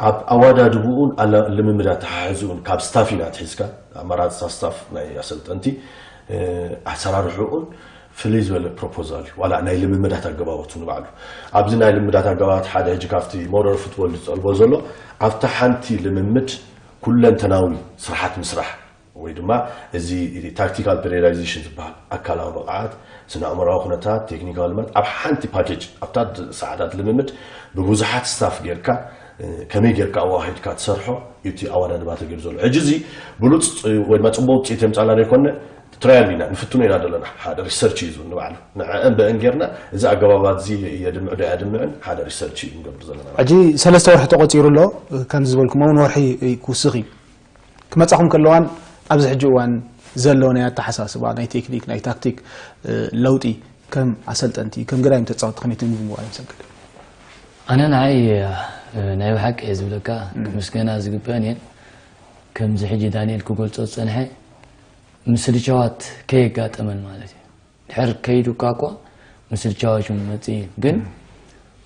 ኣብ ኣወዳድብኡን ኣለ- ልምምድ ኣተሓሕዝኡን ካብ ስታፍ ኢና ኣትሒዝካ ኣመራርፃ ስታፍ ናይ ኣሰልጠንቲ ኣሰራርሕኡን ፍልይ ዝበለ ፕሮፖዛል እዩ። ዋላ ናይ ልምምዳት ኣገባባቱ ንባዕሉ ኣብዚ ናይ ልምዳት ኣገባባት ሓደ ሕጂ ካብቲ ሞደር ፉትቦል ዝጠልቦ ዘሎ ኣብታ ሓንቲ ልምምድ ኩለንተናዊ ስራሓት ምስራሕ ወይ ድማ እዚ ታክቲካል ፔሪዳይዜሽን ዝበሃል ኣካላዊ ብቕዓት፣ ስነ ኣእምራዊ ኩነታት፣ ቴክኒካዊ ልምምድ ኣብ ሓንቲ ፓኬጅ ኣብታ ሰዓታት ልምምድ ብብዙሓት ስታፍ ጌርካ ከመይ ጌርካ ኣዋሂድካ ትሰርሖ እቲ ኣወዳድባ ተገይሩ ዘሎ። ሕጂ እዚ ብሉፅ ወይ ድማ ፅቡቅ ውፅኢት የምፃና ዘይኮነ ትራያል ኢና ንፍትኖ ኢና ዘለና። ሓደ ሪሰርች እዩ ዝብል ንባዕሉ ንዕአን በአን ጌርና እዚ ኣገባባት እዚ የድምዕ ዶ ኣያድምዕን ሓደ ሪሰርች እዩ ንገብር ዘለና። ሕጂ ሰለስተ ወርሒ ተቆፂሩ ኣሎ። ከምዚ ዝበልኩሞ እውን ወርሒ ክውስኽ እዩ። ክመጻኹም ከለዋን ኣብዚ ሕጂ እዋን ዘሎ ናይ ኣተሓሳስባ ናይ ቴክኒክ ናይ ታክቲክ ለውጢ ከም ኣሰልጠንቲ ከም ገዳይም ተጻወቲ ከመይ ትግምግምዎ? ኣለምሰገድ። ኣነ ንዓይ ናይ ብሓቂ እየ ዝብለካ ክምስገና ዝግበአን እየን። ከምዚ ሕጂ ዳንኤል ክገልጾ ዝጸንሐ ምስልቻዋት ከየጋጠመን ማለት እዩ። ድሕር ከይዱ እኳ እኳ ምስልቻዋት ይመጽእ እዩ። ግን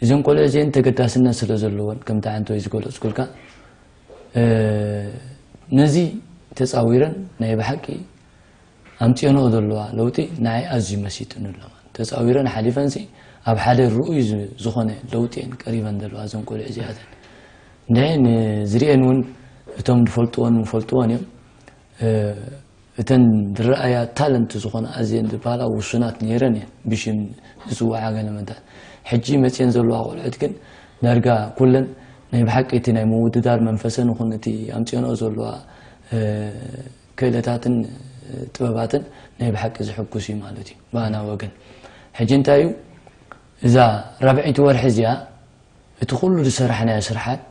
እዘን ቆልዑ እዚአን ተገዳስነት ስለ ዘለወን ከምቲ ሓንቲ ወይ ዝገለጽኩልካ ነዚ ተፃዊረን ናይ ብሓቂ ኣምፅኦንኦ ዘለዋ ለውጢ ንዓይ ኣዝዩ መሲጥኒ ኣሎ። ተፃዊረን ሓሊፈንሲ ኣብ ሓደ ርኡይ ዝኾነ ለውጢ እየን ቀሪበን ዘለዋ እዘን ቆልዑ እዚኣተን። እንድዒ ንዝሪአን እውን እቶም ዝፈልጥዎን ዝፈልጥዎን እዮም። እተን ዝረኣያ ታለንት ዝኾና ኣዝየን ዝበሃላ ውሱናት ነይረን እየን ብሽም ዝፅዋዓ ገለ መታን። ሕጂ መፅየን ዘለዋ ቆልዑት ግን ዳርጋ ኩለን ናይ ብሓቂ እቲ ናይ ምውድዳር መንፈሰን ይኹን እቲ ኣምፅኦንኦ ዘለዋ ክእለታትን ጥበባትን ናይ ብሓቂ ዝሕጉስ እዩ ማለት እዩ ብኣና ወገን። ሕጂ እንታይ እዩ እዛ ራብዐይቲ ወርሒ እዚኣ እቲ ኩሉ ዝሰራሕናዮ ስርሓት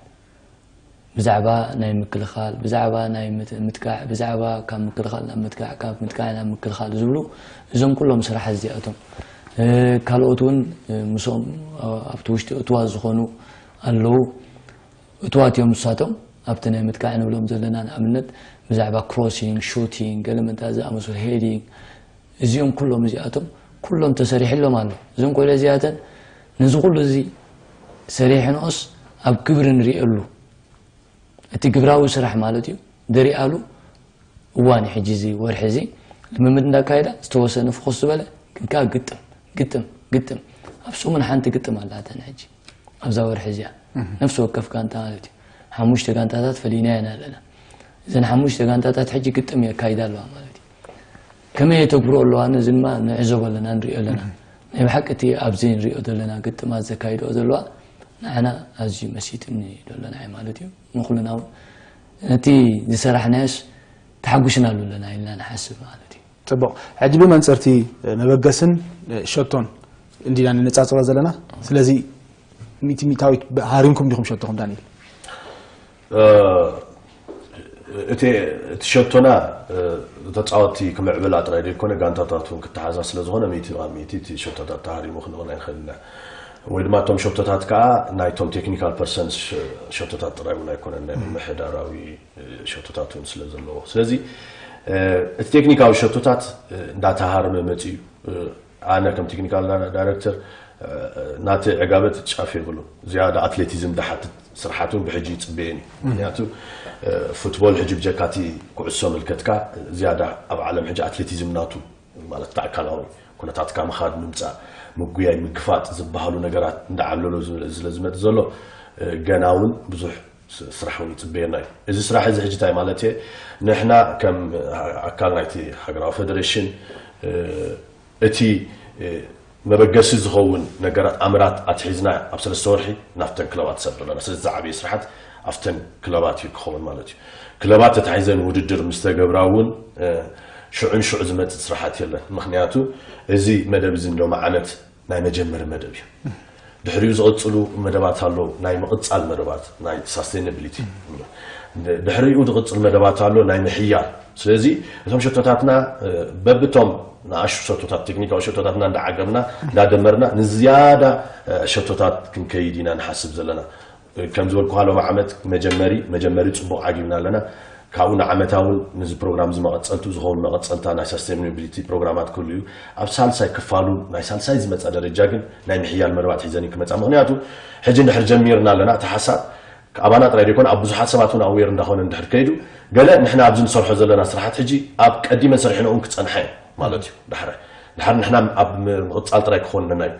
ብዛዕባ ናይ ምክልኻል፣ ብዛዕባ ናይ ምት- ምጥቃዕ፣ ብዛዕባ ካብ ምክልኻል ናብ ምጥቃዕ፣ ካብ ምጥቃዕ ናብ ምክልኻል ዝብሉ እዞም ኩሎም ስራሓት እዚኣቶም እ፣ ካልኦት እውን እ፣ ምስኦም እ፣ ኣብቲ ውሽጢ እትዋት ዝኾኑ ኣለዉ። እትዋት እዮም ንሳቶም ኣብቲ ናይ ምጥቃዕ ንብሎም ዘለና ንኣብነት ብዛዕባ ክሮሲንግ፣ ሹቲንግ፣ ገለ መጣ ዝኣመሰሉ ሄዲንግ እዚኦም ኩሎም እዚኣቶም ኩሎም ተሰሪሕሎም ኣሎ። እዞም ቆልዑ እዚኣተን ነዚ ኩሉ እዚ ሰሪሕንኦስ ኣብ ግብሪ ንሪኤሉ እቲ ግብራዊ ስራሕ ማለት እዩ ደሪኣሉ እዋን እዩ። ሕጂ እዚ ወርሒ እዚ ልምምድ እንዳካየዳ ዝተወሰነ ፍኹስ ዝበለ ግን ከዓ ግጥም ግጥም ግጥም ኣብ ሰሙን ሓንቲ ግጥም ኣላተን ሕጂ ኣብዛ ወርሒ እዚኣ ነፍሲ ወከፍ ጋንታ ማለት እዩ ሓሙሽተ ጋንታታት ፈሊና ኢና ኣለና። እዘን ሓሙሽተ ጋንታታት ሕጂ ግጥም የካይዳ ኣለዋ ማለት እዩ። ከመይ የተግብሮ ኣለዋ እዚ ድማ ንዕዘቦ ኣለና ንሪኦ ኣለና። ናይ ብሓቂ እቲ ኣብዚ ንሪኦ ዘለና ግጥማት ዘካይድኦ ዘለዋ ንዓና ኣዝዩ መሲጥኒ ዘሎ ንዓይ ማለት እዩ። ንኩልና እውን ነቲ ዝሰራሕናዮስ ተሓጉስናሉ ኣለና ኢልና ንሓስብ ማለት እዩ። ፅቡቕ። ሕጂ ብመንፅርቲ መበገስን ሸቶን እንዲና ንነፃፅሮ ዘለና። ስለዚ ሚእቲ ሚእታዊት ሃሪምኩም ዲኹም ሸቶኹም ዳንኤል? እቲ እቲ ሸቶና ተፃወትቲ ክምዕብላ ጥራይ ዘይኮነ ጋንታታት እውን ክተሓዛ ስለዝኾነ ሚእቲ ሚእቲ እቲ ሸቶታት ተሃሪሙ ክንብል ኣይንኽእልና። ወይ ድማ እቶም ሸቶታት ከዓ ናይቶም ቴክኒካል ፐርሰንስ ሸቶታት ጥራይ እውን ኣይኮነን፣ ናይ ምምሕዳራዊ ሸቶታት እውን ስለ ዘለዎ። ስለዚ እቲ ቴክኒካዊ ሸቶታት እንዳተሃረመ መፂኡ። ኣነ ከም ቴክኒካል ዳይረክተር ናተይ ዕጋበት ጫፍ የብሉ። ዝያዳ ኣትሌቲዝም ዝሓትት ስርሓት እውን ብሕጂ ይፅበየን እዩ። ምክንያቱ ፉትቦል ሕጂ ብጀካቲ ኩዕሶ ምልከትካ ዝያዳ ኣብ ዓለም ሕጂ ኣትሌቲዝም ናቱ ማለት ብኣካላዊ ኩነታትካ ምኻድ ምምፃእ ምጉያይ ምግፋጥ ዝበሃሉ ነገራት እንዳዓብለሎ ስለ ዝመፅ ዘሎ ገና እውን ብዙሕ ስራሕ እውን ይፅበየና እዩ። እዚ ስራሕ እዚ ሕጂ እንታይ ማለት እየ? ንሕና ከም ኣካል ናይቲ ሃገራዊ ፌደሬሽን እቲ መበገሲ ዝኸውን ነገራት ኣምራት ኣትሒዝና ኣብ ሰለስተ ወርሒ ናብተን ክለባት ሰብር ኣለና። ስለዚ ዝዓበየ ስራሓት ኣብተን ክለባት እዩ ክኸውን ማለት እዩ። ክለባት ተታሒዘን ውድድር ምስ ተገብራ እውን ሽዑን ሽዑ ዝመፅእ ስራሓት የለን። ምክንያቱ እዚ መደብ እዚ ሎሚ ዓመት ናይ መጀመሪ መደብ እዩ። ድሕሪኡ ዝቕፅሉ መደባት ኣሎ፣ ናይ ምቕፃል መደባት ናይ ሳስቴናቢሊቲ። ድሕሪኡ ዝቕፅል መደባት ኣሎ ናይ ምሕያል። ስለዚ እቶም ሸቶታትና በብቶም ንኣሽቱ ሸቶታት ቴክኒካዊ ሸቶታትና እንዳዓገብና እንዳደመርና ንዝያዳ ሸቶታት ክንከይድ ኢና ንሓስብ ዘለና። ከም ዝበልኩኻ ሎም ዓመት መጀመሪ መጀመሪ ፅቡቕ ዓጊብና ኣለና። ካብኡ ንዓመታ እውን ነዚ ፕሮግራም እዚ መቐፀልቱ ዝኸውን መቐፀልታ ናይ ሳስቴናቢሊቲ ፕሮግራማት ክህሉ እዩ። ኣብ ሳልሳይ ክፋሉ ናይ ሳልሳይ ዝመፃ ደረጃ ግን ናይ ምሕያል መደባት ሒዘን ክመፃ። ምክንያቱ ሕጂ እንድሕር ጀሚርና ኣለና እቲ ሓሳብ ኣባና ጥራይ ዘይኮነ ኣብ ብዙሓት ሰባት እውን ኣዌር እንዳኾነ እንድሕር ከይዱ ገለ ንሕና ኣብዚ ንሰርሖ ዘለና ስራሓት ሕጂ ኣብ ቀዲመን ሰሪሕንኦም ክፀንሓ እዩ ማለት እዩ። ዳሕራይ ድሓር ንሕና ኣብ ምቕፃል ጥራይ ክኾንና እዩ።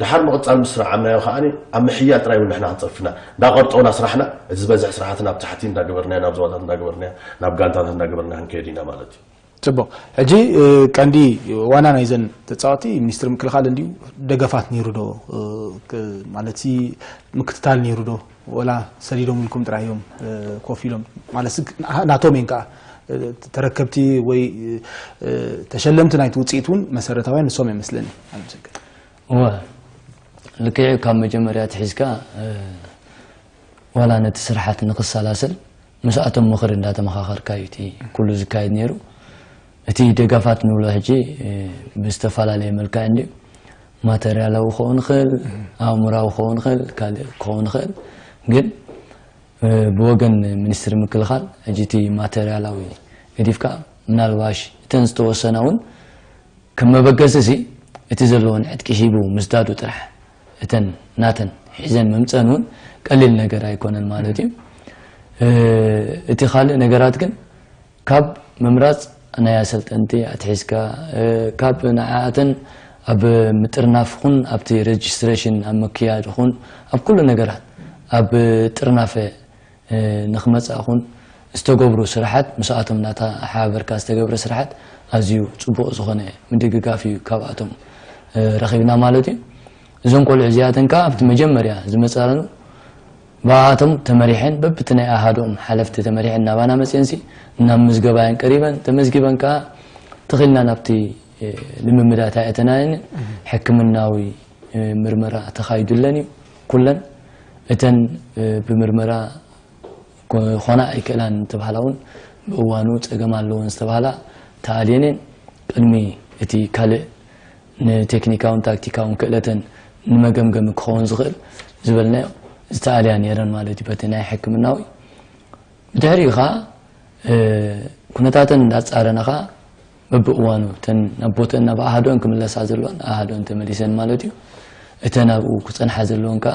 ድሓር ምቕፃል ምስ ረዓምናዮ ከዓኒ ኣብ ምሕያል ጥራይ እውን ንሕና ክንፀፍና እንዳቐርጠውና ስራሕና እቲ ዝበዝሕ ስራሕትና ኣብ ታሕቲ እንዳገበርናዮ ናብ ዞባታት እንዳገበርናዮ ናብ ጋንታታት እንዳገበርና ክንከይድ ኢና ማለት እዩ። ፅቡቕ። ሕጂ ቀንዲ ዋና ናይዘን ተፃወቲ ሚኒስትሪ ምክልኻል እንዲዩ ደገፋት ነይሩ ዶ? ማለት ምክትታል ነይሩ ዶ? ወላ ሰዲዶም ኢልኩም ጥራይ እዮም ኮፍ ኢሎም ማለት ናቶም እየን ከዓ ተረከብቲ ወይ ተሸለምቲ ናይቲ ውፅኢት እውን መሰረታውያን ንሶም እዮም መስለኒ። ኣመሰግን። እወ ልክዕ ካብ መጀመርያ ትሒዝካ ዋላ ነቲ ስርሓት ንክሰላሰል ምስኣቶም ምኽሪ እንዳተመኻኸርካ እዩ እቲ ኩሉ ዝካየድ ነይሩ። እቲ ደጋፋት ንብሎ ሕጂ ብዝተፈላለየ መልክዕ እንድዩ ማተርያላዊ ክኸውን ይኽእል፣ ኣእምራዊ ክኸውን ይኽእል፣ ካልእ ክኸውን ይኽእል። ግን ብወገን ሚኒስትሪ ምክልኻል ሕጂ እቲ ማተርያላዊ ገዲፍካ ምናልባሽ እተን ዝተወሰና እውን ከም መበገሲ እዚ እቲ ዘለወን ዕጥቂ ሂቡ ምስዳዱ ጥራሕ እተን ናተን ሒዘን ምምፀን እውን ቀሊል ነገር ኣይኮነን ማለት እዩ። እቲ ካልእ ነገራት ግን ካብ ምምራፅ ናይ ኣሰልጠንቲ ኣትሒዝካ ካብ ንዓኣተን ኣብ ምጥርናፍ ኹን ኣብቲ ሬጅስትሬሽን ኣብ ምክያድ ኹን ኣብ ኩሉ ነገራት ኣብ ጥርናፈ ንክመፃ ኹን ዝተገብሩ ስራሓት ምስኣቶም እናተሓባበርካ ዝተገብረ ስራሓት ኣዝዩ ፅቡቕ ዝኾነ ምድግጋፍ እዩ ካብኣቶም ረኺብና ማለት እዩ። እዞም ቆልዑ እዚኣተን ከዓ ኣብቲ መጀመርያ ዝመፃሉ ብኣቶም ተመሪሐን በብቲ ናይ ኣሃዶም ሓለፍቲ ተመሪሐን ናባና መፅአንሲ እናብ ምዝገባየን ቀሪበን ተመዝጊበን ከዓ ተኺልና ናብቲ ልምምዳት ኣየተናየን ሕክምናዊ ምርመራ ተኻይዱለን እዩ። ኩለን እተን ብምርመራ ኮና ኣይክእላን ዝተባህላ እውን ብእዋኑ ፀገም ኣለዎን ዝተባህላ ተኣልየን እየን። ቅድሚ እቲ ካልእ ንቴክኒካውን ታክቲካውን ክእለተን ንመገምገሚ ክኸውን ዝኽእል ዝበልናዮ ዝተኣልያ ነይረን ማለት እዩ። በቲ ናይ ሕክምናዊ ብድሕሪኡ ከዓ ኩነታተን እንዳፃረና ከዓ በብእዋኑ እተን ናብ ቦተን ናብ ኣሃዶን ክምለሳ ዘለዋን ኣሃዶን ተመሊሰን ማለት እዩ። እተን ኣብኡ ክፀንሓ ዘለወን ከዓ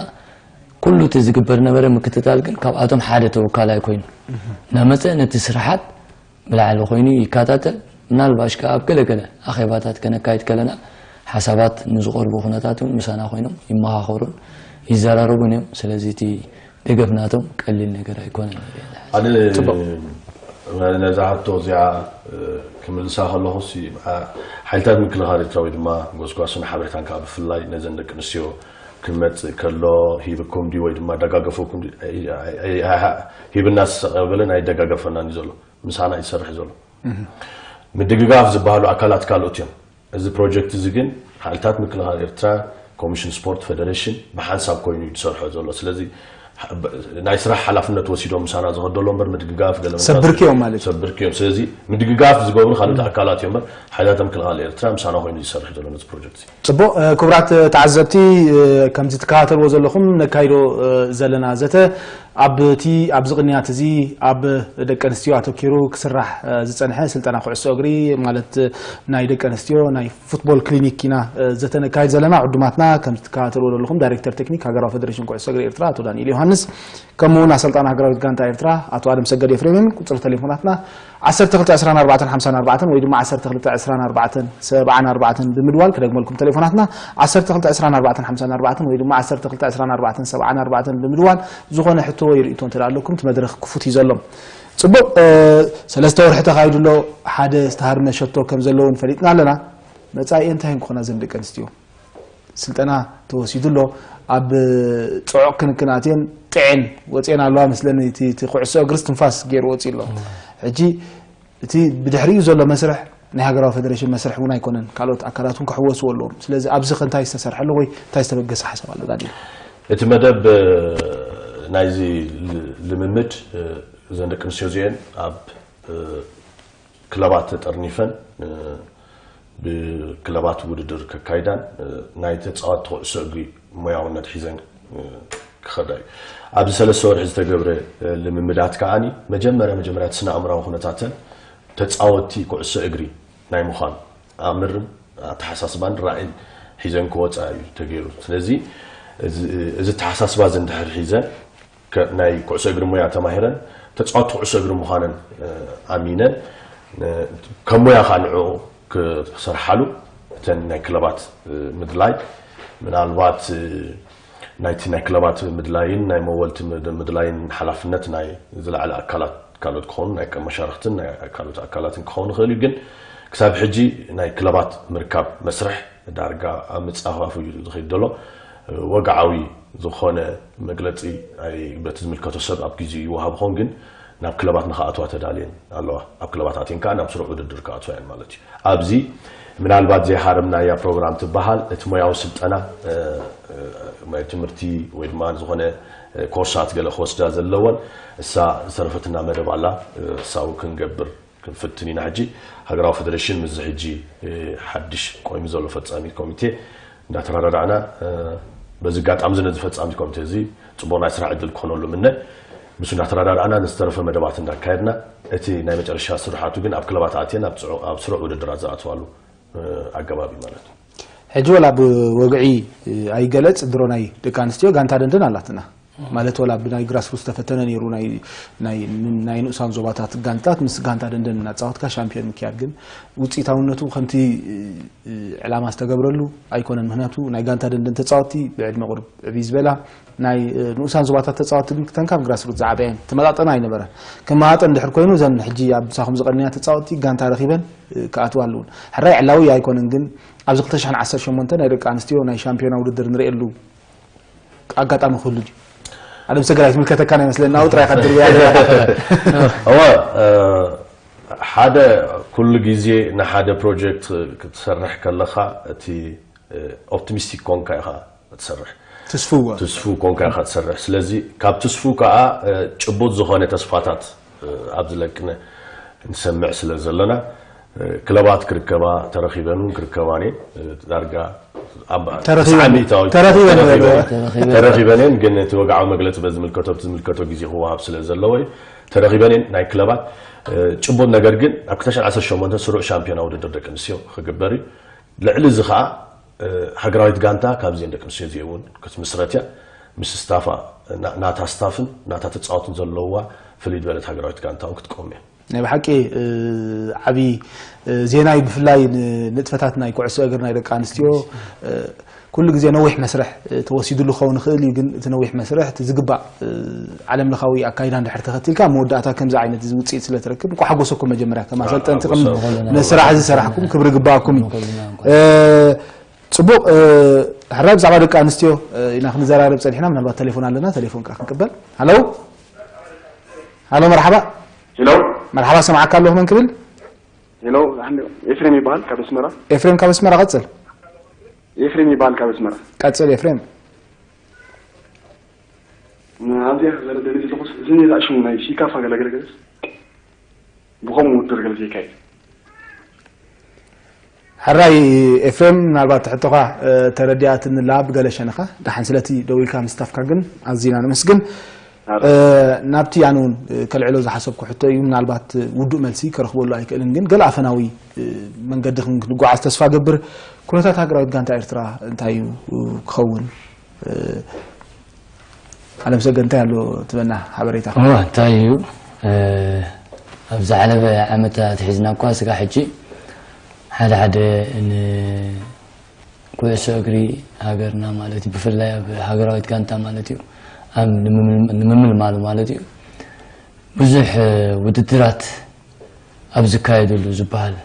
ኩሉ እቲ ዝግበር ነበረ ምክትታል ግን ካብኣቶም ሓደ ተወካላይ ኮይኑ እናመፀ ነቲ ስርሓት ብላዕሊ ኮይኑ ይከታተል። ምናልባሽ ከዓ ኣብ ገለገለ ኣኼባታት ከነካይድ ከለና ሓሳባት ንዝቐርቡ ኩነታት እውን ምሳና ኮይኖም ይመኻኸሩን ይዘራረቡን እዮም። ስለዚ እቲ ደገፍ ናቶም ቀሊል ነገር ኣይኮነን። ኣነ ነዛ ሕቶ እዚኣ ክምልሳ ከለኹ ሓይልታት ምክልኻል ኤርትራ ወይ ድማ ጎስጓስን ሓበሬታን ከዓ ብፍላይ ነዘን ደቂ ኣንስትዮ ክመፅእ ከሎ ሂብኩም ድዩ ወይ ድማ ደጋገፈኩም ሂብና ዝተቐበለን ኣይደጋገፈናን እዩ ዘሎ። ምሳና ይሰርሕ ዘሎ ምድግጋፍ ዝበሃሉ ኣካላት ካልኦት እዮም። እዚ ፕሮጀክት እዚ ግን ሓይልታት ምክልኻል ኤርትራ ኮሚሽን ስፖርት፣ ፌደሬሽን ብሓንሳብ ኮይኑ እዩ ዝሰርሖ ዘሎ። ስለዚ ናይ ስራሕ ሓላፍነት ወሲዶም ምሳና ዝኸደሎ እምበር ምድግጋፍ ገለ ሰብ ብርኪ እዮም ማለት እዩ። ሰብ ብርኪ እዮም። ስለዚ ምድግጋፍ ዝገብሩ ካልኦት ኣካላት እዮም እምበር ሓይልታት ምክልኻል ኤርትራ ምሳና ኮይኑ ዝሰርሕ ዘሎ ነዚ ፕሮጀክት እዩ። ጽቡቕ። ክቡራት ተዓዘብቲ፣ ከምዚ ትከታተልዎ ዘለኹም ነካይዶ ዘለና ዘተ ኣብቲ ኣብዚ ቅንያት እዚ ኣብ ደቂ ኣንስትዮ ኣተኪሩ ክስራሕ ዝጸንሐ ስልጠና ኩዕሶ እግሪ ማለት ናይ ደቂ ኣንስትዮ ናይ ፉትቦል ክሊኒክ ኢና ዘተ ነካይድ ዘለና። ዕዱማትና ከም ትከታተልዎ ዘለኹም ዳይሬክተር ቴክኒክ ሃገራዊ ፌደሬሽን ኩዕሶ እግሪ ኤርትራ ኣቶ ዳንኤል ዮሃንስ ከምኡ እውን ኣሰልጣኒ ሃገራዊት ጋንታ ኤርትራ ኣቶ ኣደም ሰገድ ኤፍሬምን ቁጽሪ ተሌፎናትና ዓሰርተ ክልተ ዕስራን ኣርባዕተን ሓምሳን ኣርባዕተን ወይ ድማ ዓሰርተ ክልተ ዕስራን ኣርባዕተን ሰብዓን ኣርባዕተን ብምድዋል ክደግመልኩም ተሌፎናትና ዓሰርተ ክልተ ዕስራን ኣርባዕተን ሓምሳን ኣርባዕተን ወይ ድማ ዓሰርተ ክልተ ዕስራን ኣርባዕተን ሰብዓን ኣርባዕተን ብምድዋል ዝኾነ ሕቶ ወይ ርእቶ እንተ ኣለኩም እቲ መድረኽ ክፉት እዩ ዘሎ። ጽቡቕ። ሰለስተ ወርሒ ተኻይዱ ኣሎ። ሓደ ዝተሃርመ ሸቶ ከም ዘለውን ፈሊጥና ኣለና። መጻኢ እንታይ ክኾና ዘን ደቂ ኣንስትዮ ስልጠና ተወሲዱ ኣሎ። ኣብ ጽዑቕ ክንክን ኣትየን ጥዕን ወፅኤን ኣለዋ መስለኒ። እቲ ኩዕሶ እግርስ ትንፋስ ገይሩ ወፂ ኣሎ። ሕጂ እቲ ብድሕሪኡ ዘሎ መስርሕ ናይ ሃገራዊ ፌደሬሽን መስርሕ እውን ኣይኮነን። ካልኦት ኣካላት እውን ክሕወስዎ ኣለዎም። ስለዚ ኣብዚ ከ እንታይ ዝተሰርሐ ኣሎ ወይ እንታይ ዝተበገሰ ሓሳብ ኣሎ ዳኒ? እቲ መደብ ናይዚ ልምምድ እዘን ደቂ ኣንስትዮ እዚአን ኣብ ክለባት ተጠርኒፈን ብክለባት ውድድር ከካይዳን ናይ ተፃወቲ ኩዕሶ እግሪ ሞያውነት ሒዘን ክኸዳ እዩ። ኣብዚ ሰለስተ ወርሒ ዝተገብረ ልምምዳት ከዓኒ መጀመርያ መጀመርያ እቲ ስነ ኣእምራዊ ኩነታተን ተፃወቲ ኩዕሶ እግሪ ናይ ምዃን ኣምርን ኣተሓሳስባን ራእይን ሒዘን ክወፃ እዩ ተገይሩ። ስለዚ እዚ ተሓሳስባ እዚ እንድሕር ሒዘን ናይ ኩዕሶ እግሪ ሞያ ተማሂረን ተፃወቲ ኩዕሶ እግሪ ምዃነን ኣሚነን ከም ሞያ ከዓ ንዕኡ ክሰርሓሉ እተን ናይ ክለባት ምድላይ ምናልባት ናይቲ ናይ ክለባት ምድላይን ናይ መወልቲ ምድላይን ሓላፍነት ናይ ዝለዓለ ኣካላት ካልኦት ክኾኑ ናይ ቀመሻርክትን ናይ ካልኦት ኣካላትን ክኸውን ይኽእል እዩ። ግን ክሳብ ሕጂ ናይ ክለባት ምርካብ መስርሕ ዳርጋ ኣብ ምፃፋፉ እዩ ዝኸይድ ዘሎ። ወግዓዊ ዝኾነ መግለፂ በቲ ዝምልከቶ ሰብ ኣብ ግዜኡ ይወሃብ ኾን ግን ናብ ክለባት ንክኣትዋ ተዳልየን ኣለዋ። ኣብ ክለባት ኣትየን ከዓ ናብ ስሩዕ ውድድር ክኣትዋ እየን ማለት እዩ። ኣብዚ ምናልባት ዘይሃረምናያ ፕሮግራም ትበሃል እቲ ሞያዊ ስልጠና ትምህርቲ ወይ ድማ ዝኾነ ኮርሳት ገለ ክወስዳ ዘለወን እሳ ዝተረፈትና መደብ ኣላ። እሳው ክንገብር ክንፍትን ኢና። ሕጂ ሃገራዊ ፌደሬሽን ምስዚ ሕጂ ሓድሽ ቆይሙ ዘሎ ፈጻሚ ኮሚቴ እንዳተረዳዳእና በዚ ኣጋጣሚ እዚ ነዚ ፈጻሚ ኮሚቴ እዚ ጽቡቕ ናይ ስራሕ ዕድል ክኾነሉ ምነ ምስ እንዳተረዳዳእና ንዝተረፈ መደባት እንዳካየድና እቲ ናይ መጨረሻ ስርሓቱ ግን ኣብ ክለባት ኣትየን ኣብ ስሩዕ ውድድራት ዝኣትዋሉ ኣገባብ እዩ ማለት እዩ። ሕጂ ወላ ብወግዒ ኣይገለጽ ድሮ ናይ ደቂ ኣንስትዮ ጋንታ ደንደን ኣላትና ማለት ወላ ብናይ ግራስሩት ዝተፈተነ ነይሩ ናይ ንኡሳን ዞባታት ጋንታት ምስ ጋንታ ደንደን እናፃወትካ ሻምፒዮን ምክያድ ግን ውፅኢታውነቱ ከምቲ ዕላማ ዝተገብረሉ ኣይኮነን። ምክንያቱ ናይ ጋንታ ደንደን ተፃወቲ ብዕድመ ቁርብ ዕብይ ዝበላ ናይ ንኡሳን ዞባታት ተፃወቲ ግን ክተንካብ ግራስሩት ዝዓበየን ተመጣጠነ ኣይነበረን። ክመጣጠን ድሕር ኮይኑ እዘን ሕጂ ኣብ ምሳኹም ዝቐንያ ተፃወቲ ጋንታ ረኪበን ክኣትዋ ኣለውን። ሕራይ ዕላዊ ኣይኮነን ግን ኣብዚ ክልተ ሽሕን ዓሰርተ ሸሞንተ ናይ ደቂ ኣንስትዮ ናይ ሻምፒዮና ውድድር ንርእየሉ ኣጋጣሚ ክህሉ ድዩ? ኣለም ሰገድ ኣይትምልከተካን ኣይመስለኒ ናብኡ ጥራይ ከድርብያ እወ ሓደ ኩሉ ግዜ ንሓደ ፕሮጀክት ክትሰርሕ ከለኻ እቲ ኦፕቲሚስቲክ ኮንካ ኢኻ ትሰርሕ ትስፍዋ ትስፉ ኮንካ ኢኻ ትሰርሕ ስለዚ ካብ ትስፉ ከዓ ጭቡጥ ዝኾነ ተስፋታት ኣብዚ ለቅነ ንሰምዕ ስለ ዘለና ክለባት ክርከባ ተረኺበን እውን ክርከባን እየን ዳርጋ ተረኺበን እየን ግን እቲ ወግዓዊ መግለፂ በዚ ዝምልከቶ ብቲ ዝምልከቶ ግዜ ክወሃብ ስለ ዘለዎ እዩ ተረኺበን እየን ናይ ክለባት ጭቡጥ ነገር ግን ኣብ ክልተ ሽሕን ዓሰርተ ሸሞንተ ስሩዕ ሻምፒዮና ውድድር ደቂ ኣንስትዮ ክግበር እዩ ልዕሊ እዚ ከዓ ሃገራዊት ጋንታ ካብዚአን ደቂ ኣንስትዮ እዚአ እውን ክትምስረት እያ ምስ ስታፋ ናታ ስታፍን ናታ ተፃወትን ዘለዋ ፍልይ ዝበለት ሃገራዊት ጋንታ እውን ክትቀውም እያ ናይ ብሓቂ ዓብዪ ዜና እዩ ብፍላይ ንጥፈታት ናይ ኩዕሶ እግር ናይ ደቂ ኣንስትዮ ኩሉ ግዜ ነዊሕ መስርሕ ተወሲዱሉ ክኸውን ይኽእል እዩ ግን እቲ ነዊሕ መስርሕ እቲ ዝግባእ ዓለም ለኻዊ ኣካይዳ እንድሕር ተኸቲልካ መወዳእታ ከምዚ ዓይነት እዚ ውፅኢት ስለ ትረክብ እንኳ ሓጎሰኩም መጀመርያ ከም ኣሰልጠንቲ ከም ንስራሕ እዚ ሰራሕኩም ክብሪ ግባኣኩም እዩ ፅቡቕ ሕራይ ብዛዕባ ደቂ ኣንስትዮ ኢና ክንዘራረብ ፀኒሕና ምናልባት ቴሌፎን ኣለና ቴሌፎን ከዓ ክንቅበል ሃለው ሃሎ መርሓባ ሄሎ መርሓባ ሰማዓካ ኣለኹ መን ክብል ሄሎ ኣንድ ኤፍሬም ይበሃል ካብ ኣስመራ ኤፍሬም ካብ ኣስመራ ቀፅል ኤፍሬም ይበሃል ካብ ኣስመራ። ቀጽል ኤፍሬም። ኣብዚኣ ክዘረደኒ ዘለኹስ እዚ ዛሽሙ ናይ ሲካፋ ገለገለገለስ ብኸምኡ ውድድር ገለ ዘይካየድ። ሕራይ ኤፍሬም፣ ምናልባት ሕቶኻ ተረዲኣትንላ ብገለ ሸነኻ። ደሓን ስለቲ ደዊልካ ምስታፍካ ግን ኣዚና ነመስግን። ናብቲ ኣነ እውን ከልዕሎ ዝሓሰብኩ ሕቶ እዩ። ምናልባት ውዱእ መልሲ ክረኽበሉ ኣይክእልን፣ ግን ገለ ኣፈናዊ መንገዲ ክንጓዓዝ ተስፋ ገብር። ኩነታት ሃገራዊት ጋንታ ኤርትራ እንታይ እዩ ክኸውን? ኣለምሰገድ እንታይ ኣሎ ትበና ሓበሬታ? እዋ እንታይ እዩ ኣብ ዝሓለፈ ዓመታት ሒዝና እኳ ስጋ ሕጂ ሓደ ሓደ ንኩዕሶ እግሪ ሃገርና ማለት እዩ ብፍላይ ኣብ ሃገራዊት ጋንታ ማለት እዩ ኣብ ንምምልማሉ ማለት እዩ ብዙሕ ውድድራት ኣብ ዝካየደሉ ዝበሃል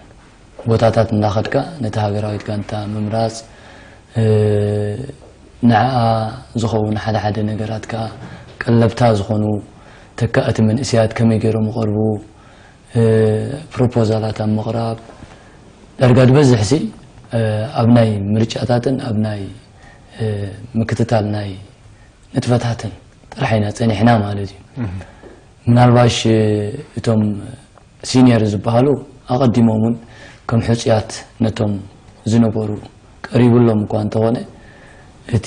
ቦታታት እንዳኸድካ ነቲ ሃገራዊት ጋንታ ምምራፅ ንዓኣ ዝኸውን ሓደ ሓደ ነገራት ከዓ ቀለብታ ዝኾኑ ተካእቲ መንእሰያት ከመይ ገይሮም ይቐርቡ ፕሮፖዛላት ኣብ ምቕራብ ዳርጋ ዝበዝሕ ሲ ኣብ ናይ ምርጫታትን ኣብ ናይ ምክትታል ናይ ንጥፈታትን ጥራሕ ኢና ፀኒሕና ማለት እዩ ምናልባሽ እቶም ሲኒየር ዝበሃሉ ኣቐዲሞም እውን ከም ሕፁያት ነቶም ዝነበሩ ቀሪቡሎም እኳ እንተኾነ እቲ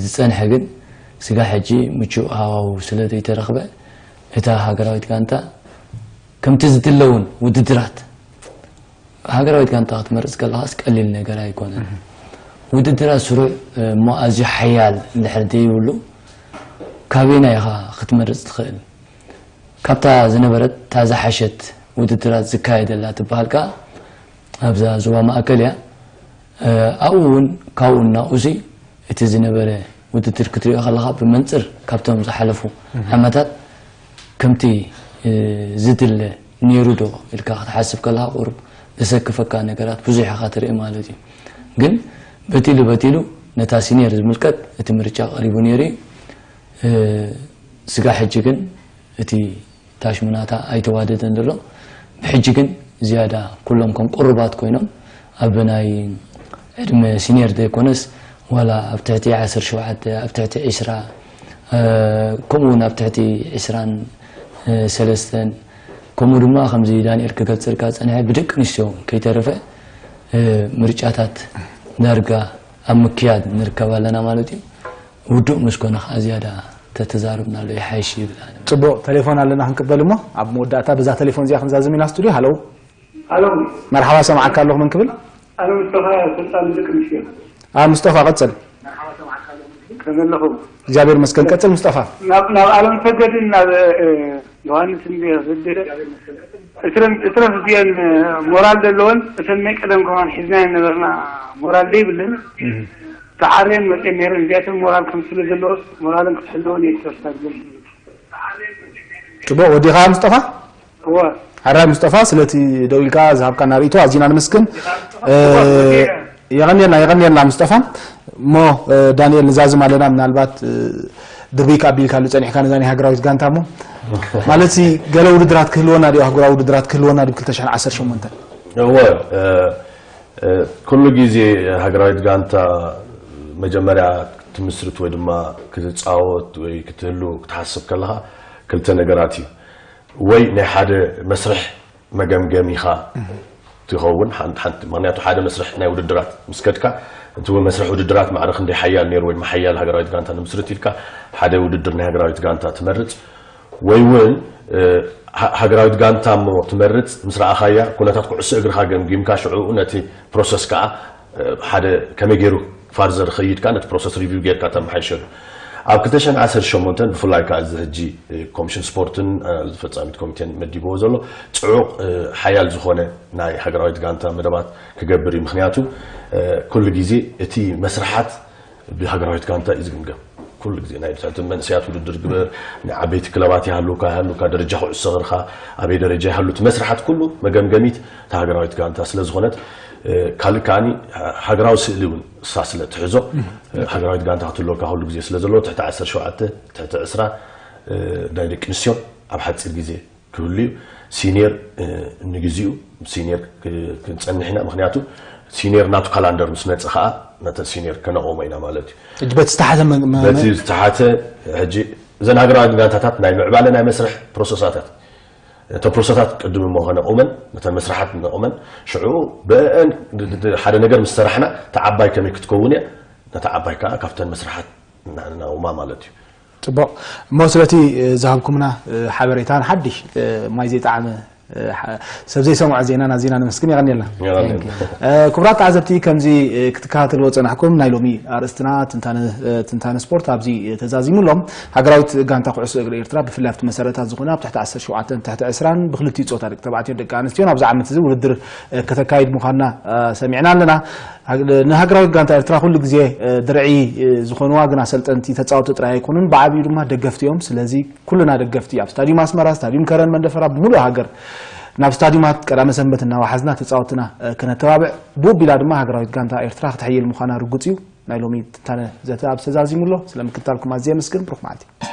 ዝፀንሐ ግን ስጋ ሕጂ ምቹእ ሃዋው ስለ ዘይተረኽበ እታ ሃገራዊት ጋንታ ከምቲ ዝድለ እውን ውድድራት ሃገራዊት ጋንታ ክትመርፅ ከለኻስ ቀሊል ነገር ኣይኮነን ውድድራት ስሩዕ እሞ ኣዝዩ ሓያል እንድሕር ዘይብሉ ካበይና ኢኻ ክትመርፅ ትኽእል ካብታ ዝነበረት እታ ዝሓሸት ውድድራት ዝካየደላ ትበሃል ከዓ ኣብዛ ዞባ ማእከል እያ ኣብኡ እውን ካብኡ እናኡሲ እቲ ዝነበረ ውድድር ክትሪኦ ከለካ ብመንፅር ካብቶም ዝሓለፉ ዓመታት ከምቲ ዝድለ ነይሩ ዶ ኢልካ ክትሓስብ ከለካ ቁሩብ ዘሰክፈካ ነገራት ብዙሕ ኢካ ትርኢ ማለት እዩ ግን በቲሉ በቲሉ ነታ ሲኒየር ዝምልከት እቲ ምርጫ ቀሪቡ ነይሩ እዩ ስጋ ሕጂ ግን እቲ ታሽሙ ናታ ኣይተዋደደን ዘሎ ብሕጂ ግን ዝያዳ ኩሎም ከም ቁሩባት ኮይኖም ኣብ ናይ ዕድመ ሲኒየር ዘይኮነስ ዋላ ኣብ ትሕቲ ዓሰርተ ሸውዓተ ኣብ ትሕቲ ዒስራ ከምኡ እውን ኣብ ትሕቲ ዒስራን ሰለስተን ከምኡ ድማ ከምዚ ዳንኤል ክገልፀልካ ዝፀንሐ ብደቂ ኣንስትዮ ከይተረፈ ምርጫታት ዳርጋ ኣብ ምክያድ ንርከብ ኣለና ማለት እዩ ውዱእ ምስ ኮነ ከዓ ዝያዳ ተተዛርብናሉ ይሓይሽ ይብል ኣነ። ፅቡቕ ቴሌፎን ኣለና ክንቅበል እሞ ኣብ መወዳእታ በዛ ቴሌፎን እዚኣ ክንዛዝም ኢና ስቱድዮ። ሃለው ኣሎ መርሓባ ሰምዓካ ኣለኹ መን ክብል? ኣነ ምስተኻ ስልጣን ደቂ ኣንስትዮ። ኣ ሙስጠፋ ቀፅል። ከመይ ኣለኹም? እግዚኣብሔር ይመስገን ቀፅል ሙስጠፋ። ናብ ናብ ኣለም ሰገድን ናብ ዮሃንስ እንዲ ክብል እትረፍ እዚአን ሞራል ዘለወን እተን ናይ ቀደም ከማን ሒዝናየን ነበርና ሞራል ዘይብለን ተዓርየን መፅየን ነይረን እዚኣተን ሞራል ከም ስለ ዘለወስ ሞራለን ክትሕልወን እየ ተስፋ ዝብል ፅቡቅ ወዲኻ ሙስጠፋ እወ ሓራይ ሙስጠፋ ስለቲ ደው ኢልካ ዝሃብካና ርእቶ ኣዚና ንምስክን የቐንየልና የቐንየልና ሙስጠፋ እሞ ዳንኤል ንዛዝም ኣለና ምናልባት ድርብይ ከኣቢልካሉ ጸኒሕካ ነዛ ናይ ሃገራዊት ጋንታ እሞ ማለት ሲ ገለ ውድድራት ክህልወና ድዩ ኣህጉራዊ ውድድራት ክህልወና ድዩ ክልተ ሽሕን ዓሰርተ ሸሞንተን እወ ኩሉ ግዜ ሃገራዊት ጋንታ መጀመርያ ክትምስርት ወይ ድማ ክትፃወት ወይ ክትህሉ ክትሓስብ ከለካ ክልተ ነገራት እዩ ወይ ናይ ሓደ መስርሕ መገምገሚኻ ትኸውን ሓንቲ ሓንቲ ምክንያቱ ሓደ መስርሕ ናይ ውድድራት ምስ ከድካ እቲ እውን መስርሕ ውድድራት ማዕረ ክንደይ ሓያል ነይሩ ወይ ሓያል ሃገራዊት ጋንታ ንምስርት ኢልካ ሓደ ውድድር ናይ ሃገራዊት ጋንታ ትመርፅ ወይ እውን ሃገራዊት ጋንታ እሞ ትመርፅ ምስ ረኣኻያ ኩነታት ኩዕሶ እግርኻ ገምጊምካ ሽዑ ነቲ ፕሮሰስ ከዓ ሓደ ከመይ ገይሩ ፋርዘር ኸይድካ ነቲ ፕሮሰስ ሪቪው ጌርካ ተመሓይሸሉ ኣብ ክልተ ሽሕን ዓሰርተ ሸሞንተን ብፍላይ ከዓ እዚ ሕጂ ኮሚሽን ስፖርትን ፈፃሚት ኮሚቴን መዲብዎ ዘሎ ፅዑቕ ሓያል ዝኾነ ናይ ሃገራዊት ጋንታ መደባት ክገብር እዩ ምክንያቱ ኩሉ ግዜ እቲ መስርሓት ብሃገራዊት ጋንታ እዩ ዝግምገም ኩሉ ግዜ ናይ ትሕቲ መንእሰያት ውድድር ግበር ናይ ዓበይቲ ክለባት ይሃሉካ ይሃሉካ ደረጃ ኩዕሶ እግርካ ኣበይ ደረጃ ይሃሉ እቲ መስርሓት ኩሉ መገምገሚት እታ ሃገራዊት ጋንታ ስለ ዝኾነት ካልእ ከዓኒ ሃገራዊ ስእሊ እውን እሳ ስለ ትሕዞ ሃገራዊት ጋንታ ክትህልወካ ኩሉ ግዜ ስለ ዘለዎ ትሕቲ ዓሰርተ ሸውዓተ ትሕቲ ዕስራ ናይ ደቂ ኣንስትዮን ኣብ ሓፂር ግዜ ክህሉ እዩ ሲኒየር ንግዚኡ ሲኒየር ክንፀንሕ ኢና ምክንያቱ ሲኒየር ናቱ ካላንደር ምስ መፀ ከዓ ነተ ሲኒየር ከነቆሞ ኢና ማለት እዩ። ሕጂ በቲ ዝተሓተ መ- መ- በቲ ዝተሓተ ሕጂ እዘን ሃገራዊ ጋንታታት ናይ ምዕባለ ናይ መስርሕ ፕሮሰሳታት እተ ፕሮሰሳት ቅድም እሞ ከነቆመን ነተን መስርሓት ነቆመን ሽዑ ብአን ሓደ ነገር ምስ ሰራሕና ተዓባይ ከመይ ክትከውን እያ ነታ ዓባይ ከዓ ካብተን መስርሓት እናቆማ ማለት እዩ። ፅቡቕ። እሞ ስለቲ ዝሃብኩምና ሓበሬታ ንሓድሽ ማይ ዘይጣዕመ ሰብ ዘይሰምዖ ዜናና ዜና ነመስግን። የቐንየልና። ክቡራት ተዓዘብቲ፣ ከምዚ ክትከታተልዎ ፀናሕኩም ናይ ሎሚ ኣርእስትና ትንታነ ስፖርት ኣብዚ ተዛዚሙ ኣሎ። ሃገራዊት ጋንታ ኩዕሶ እግሪ ኤርትራ ብፍላይ ኣብቲ መሰረታት ዝኾነ ኣብ ትሕቲ ዓሰርተ ሸውዓተ ትሕቲ ዕስራን ብክልቲኡ ፆታ ደቂ ተባዕትዮን ደቂ ኣንስትዮን ኣብዚ ዓመት እዚ ውድድር ከተካይድ ምዃና ሰሚዕና ኣለና። ንሃገራዊት ጋንታ ኤርትራ ኩሉ ግዜ ድርዒ ዝኾንዋ ግን ኣሰልጠንቲ ተፃወቲ ጥራይ ኣይኮኑን፣ ብዓብዩ ድማ ደገፍቲ እዮም። ስለዚ ኩልና ደገፍቲ ኣብ ስታዲዩም ኣስመራ፣ ስታዲዩም ከረን መንደፈራ ብምሉእ ሃገር ናብ ስታዲዩማት ቀዳመ ሰንበት እናወሓዝና ተፃወትና ከነተባብዕ ብኡ ቢላ ድማ ሃገራዊት ጋንታ ኤርትራ ክትሕይል ምዃና ርጉፅ እዩ። ናይ ሎሚ ትንታነ ዘተ ኣብ ተዛዚሙ ኣሎ። ስለምክታልኩም ኣዝየ የመስግን። ብሩኽ መዓልቲ።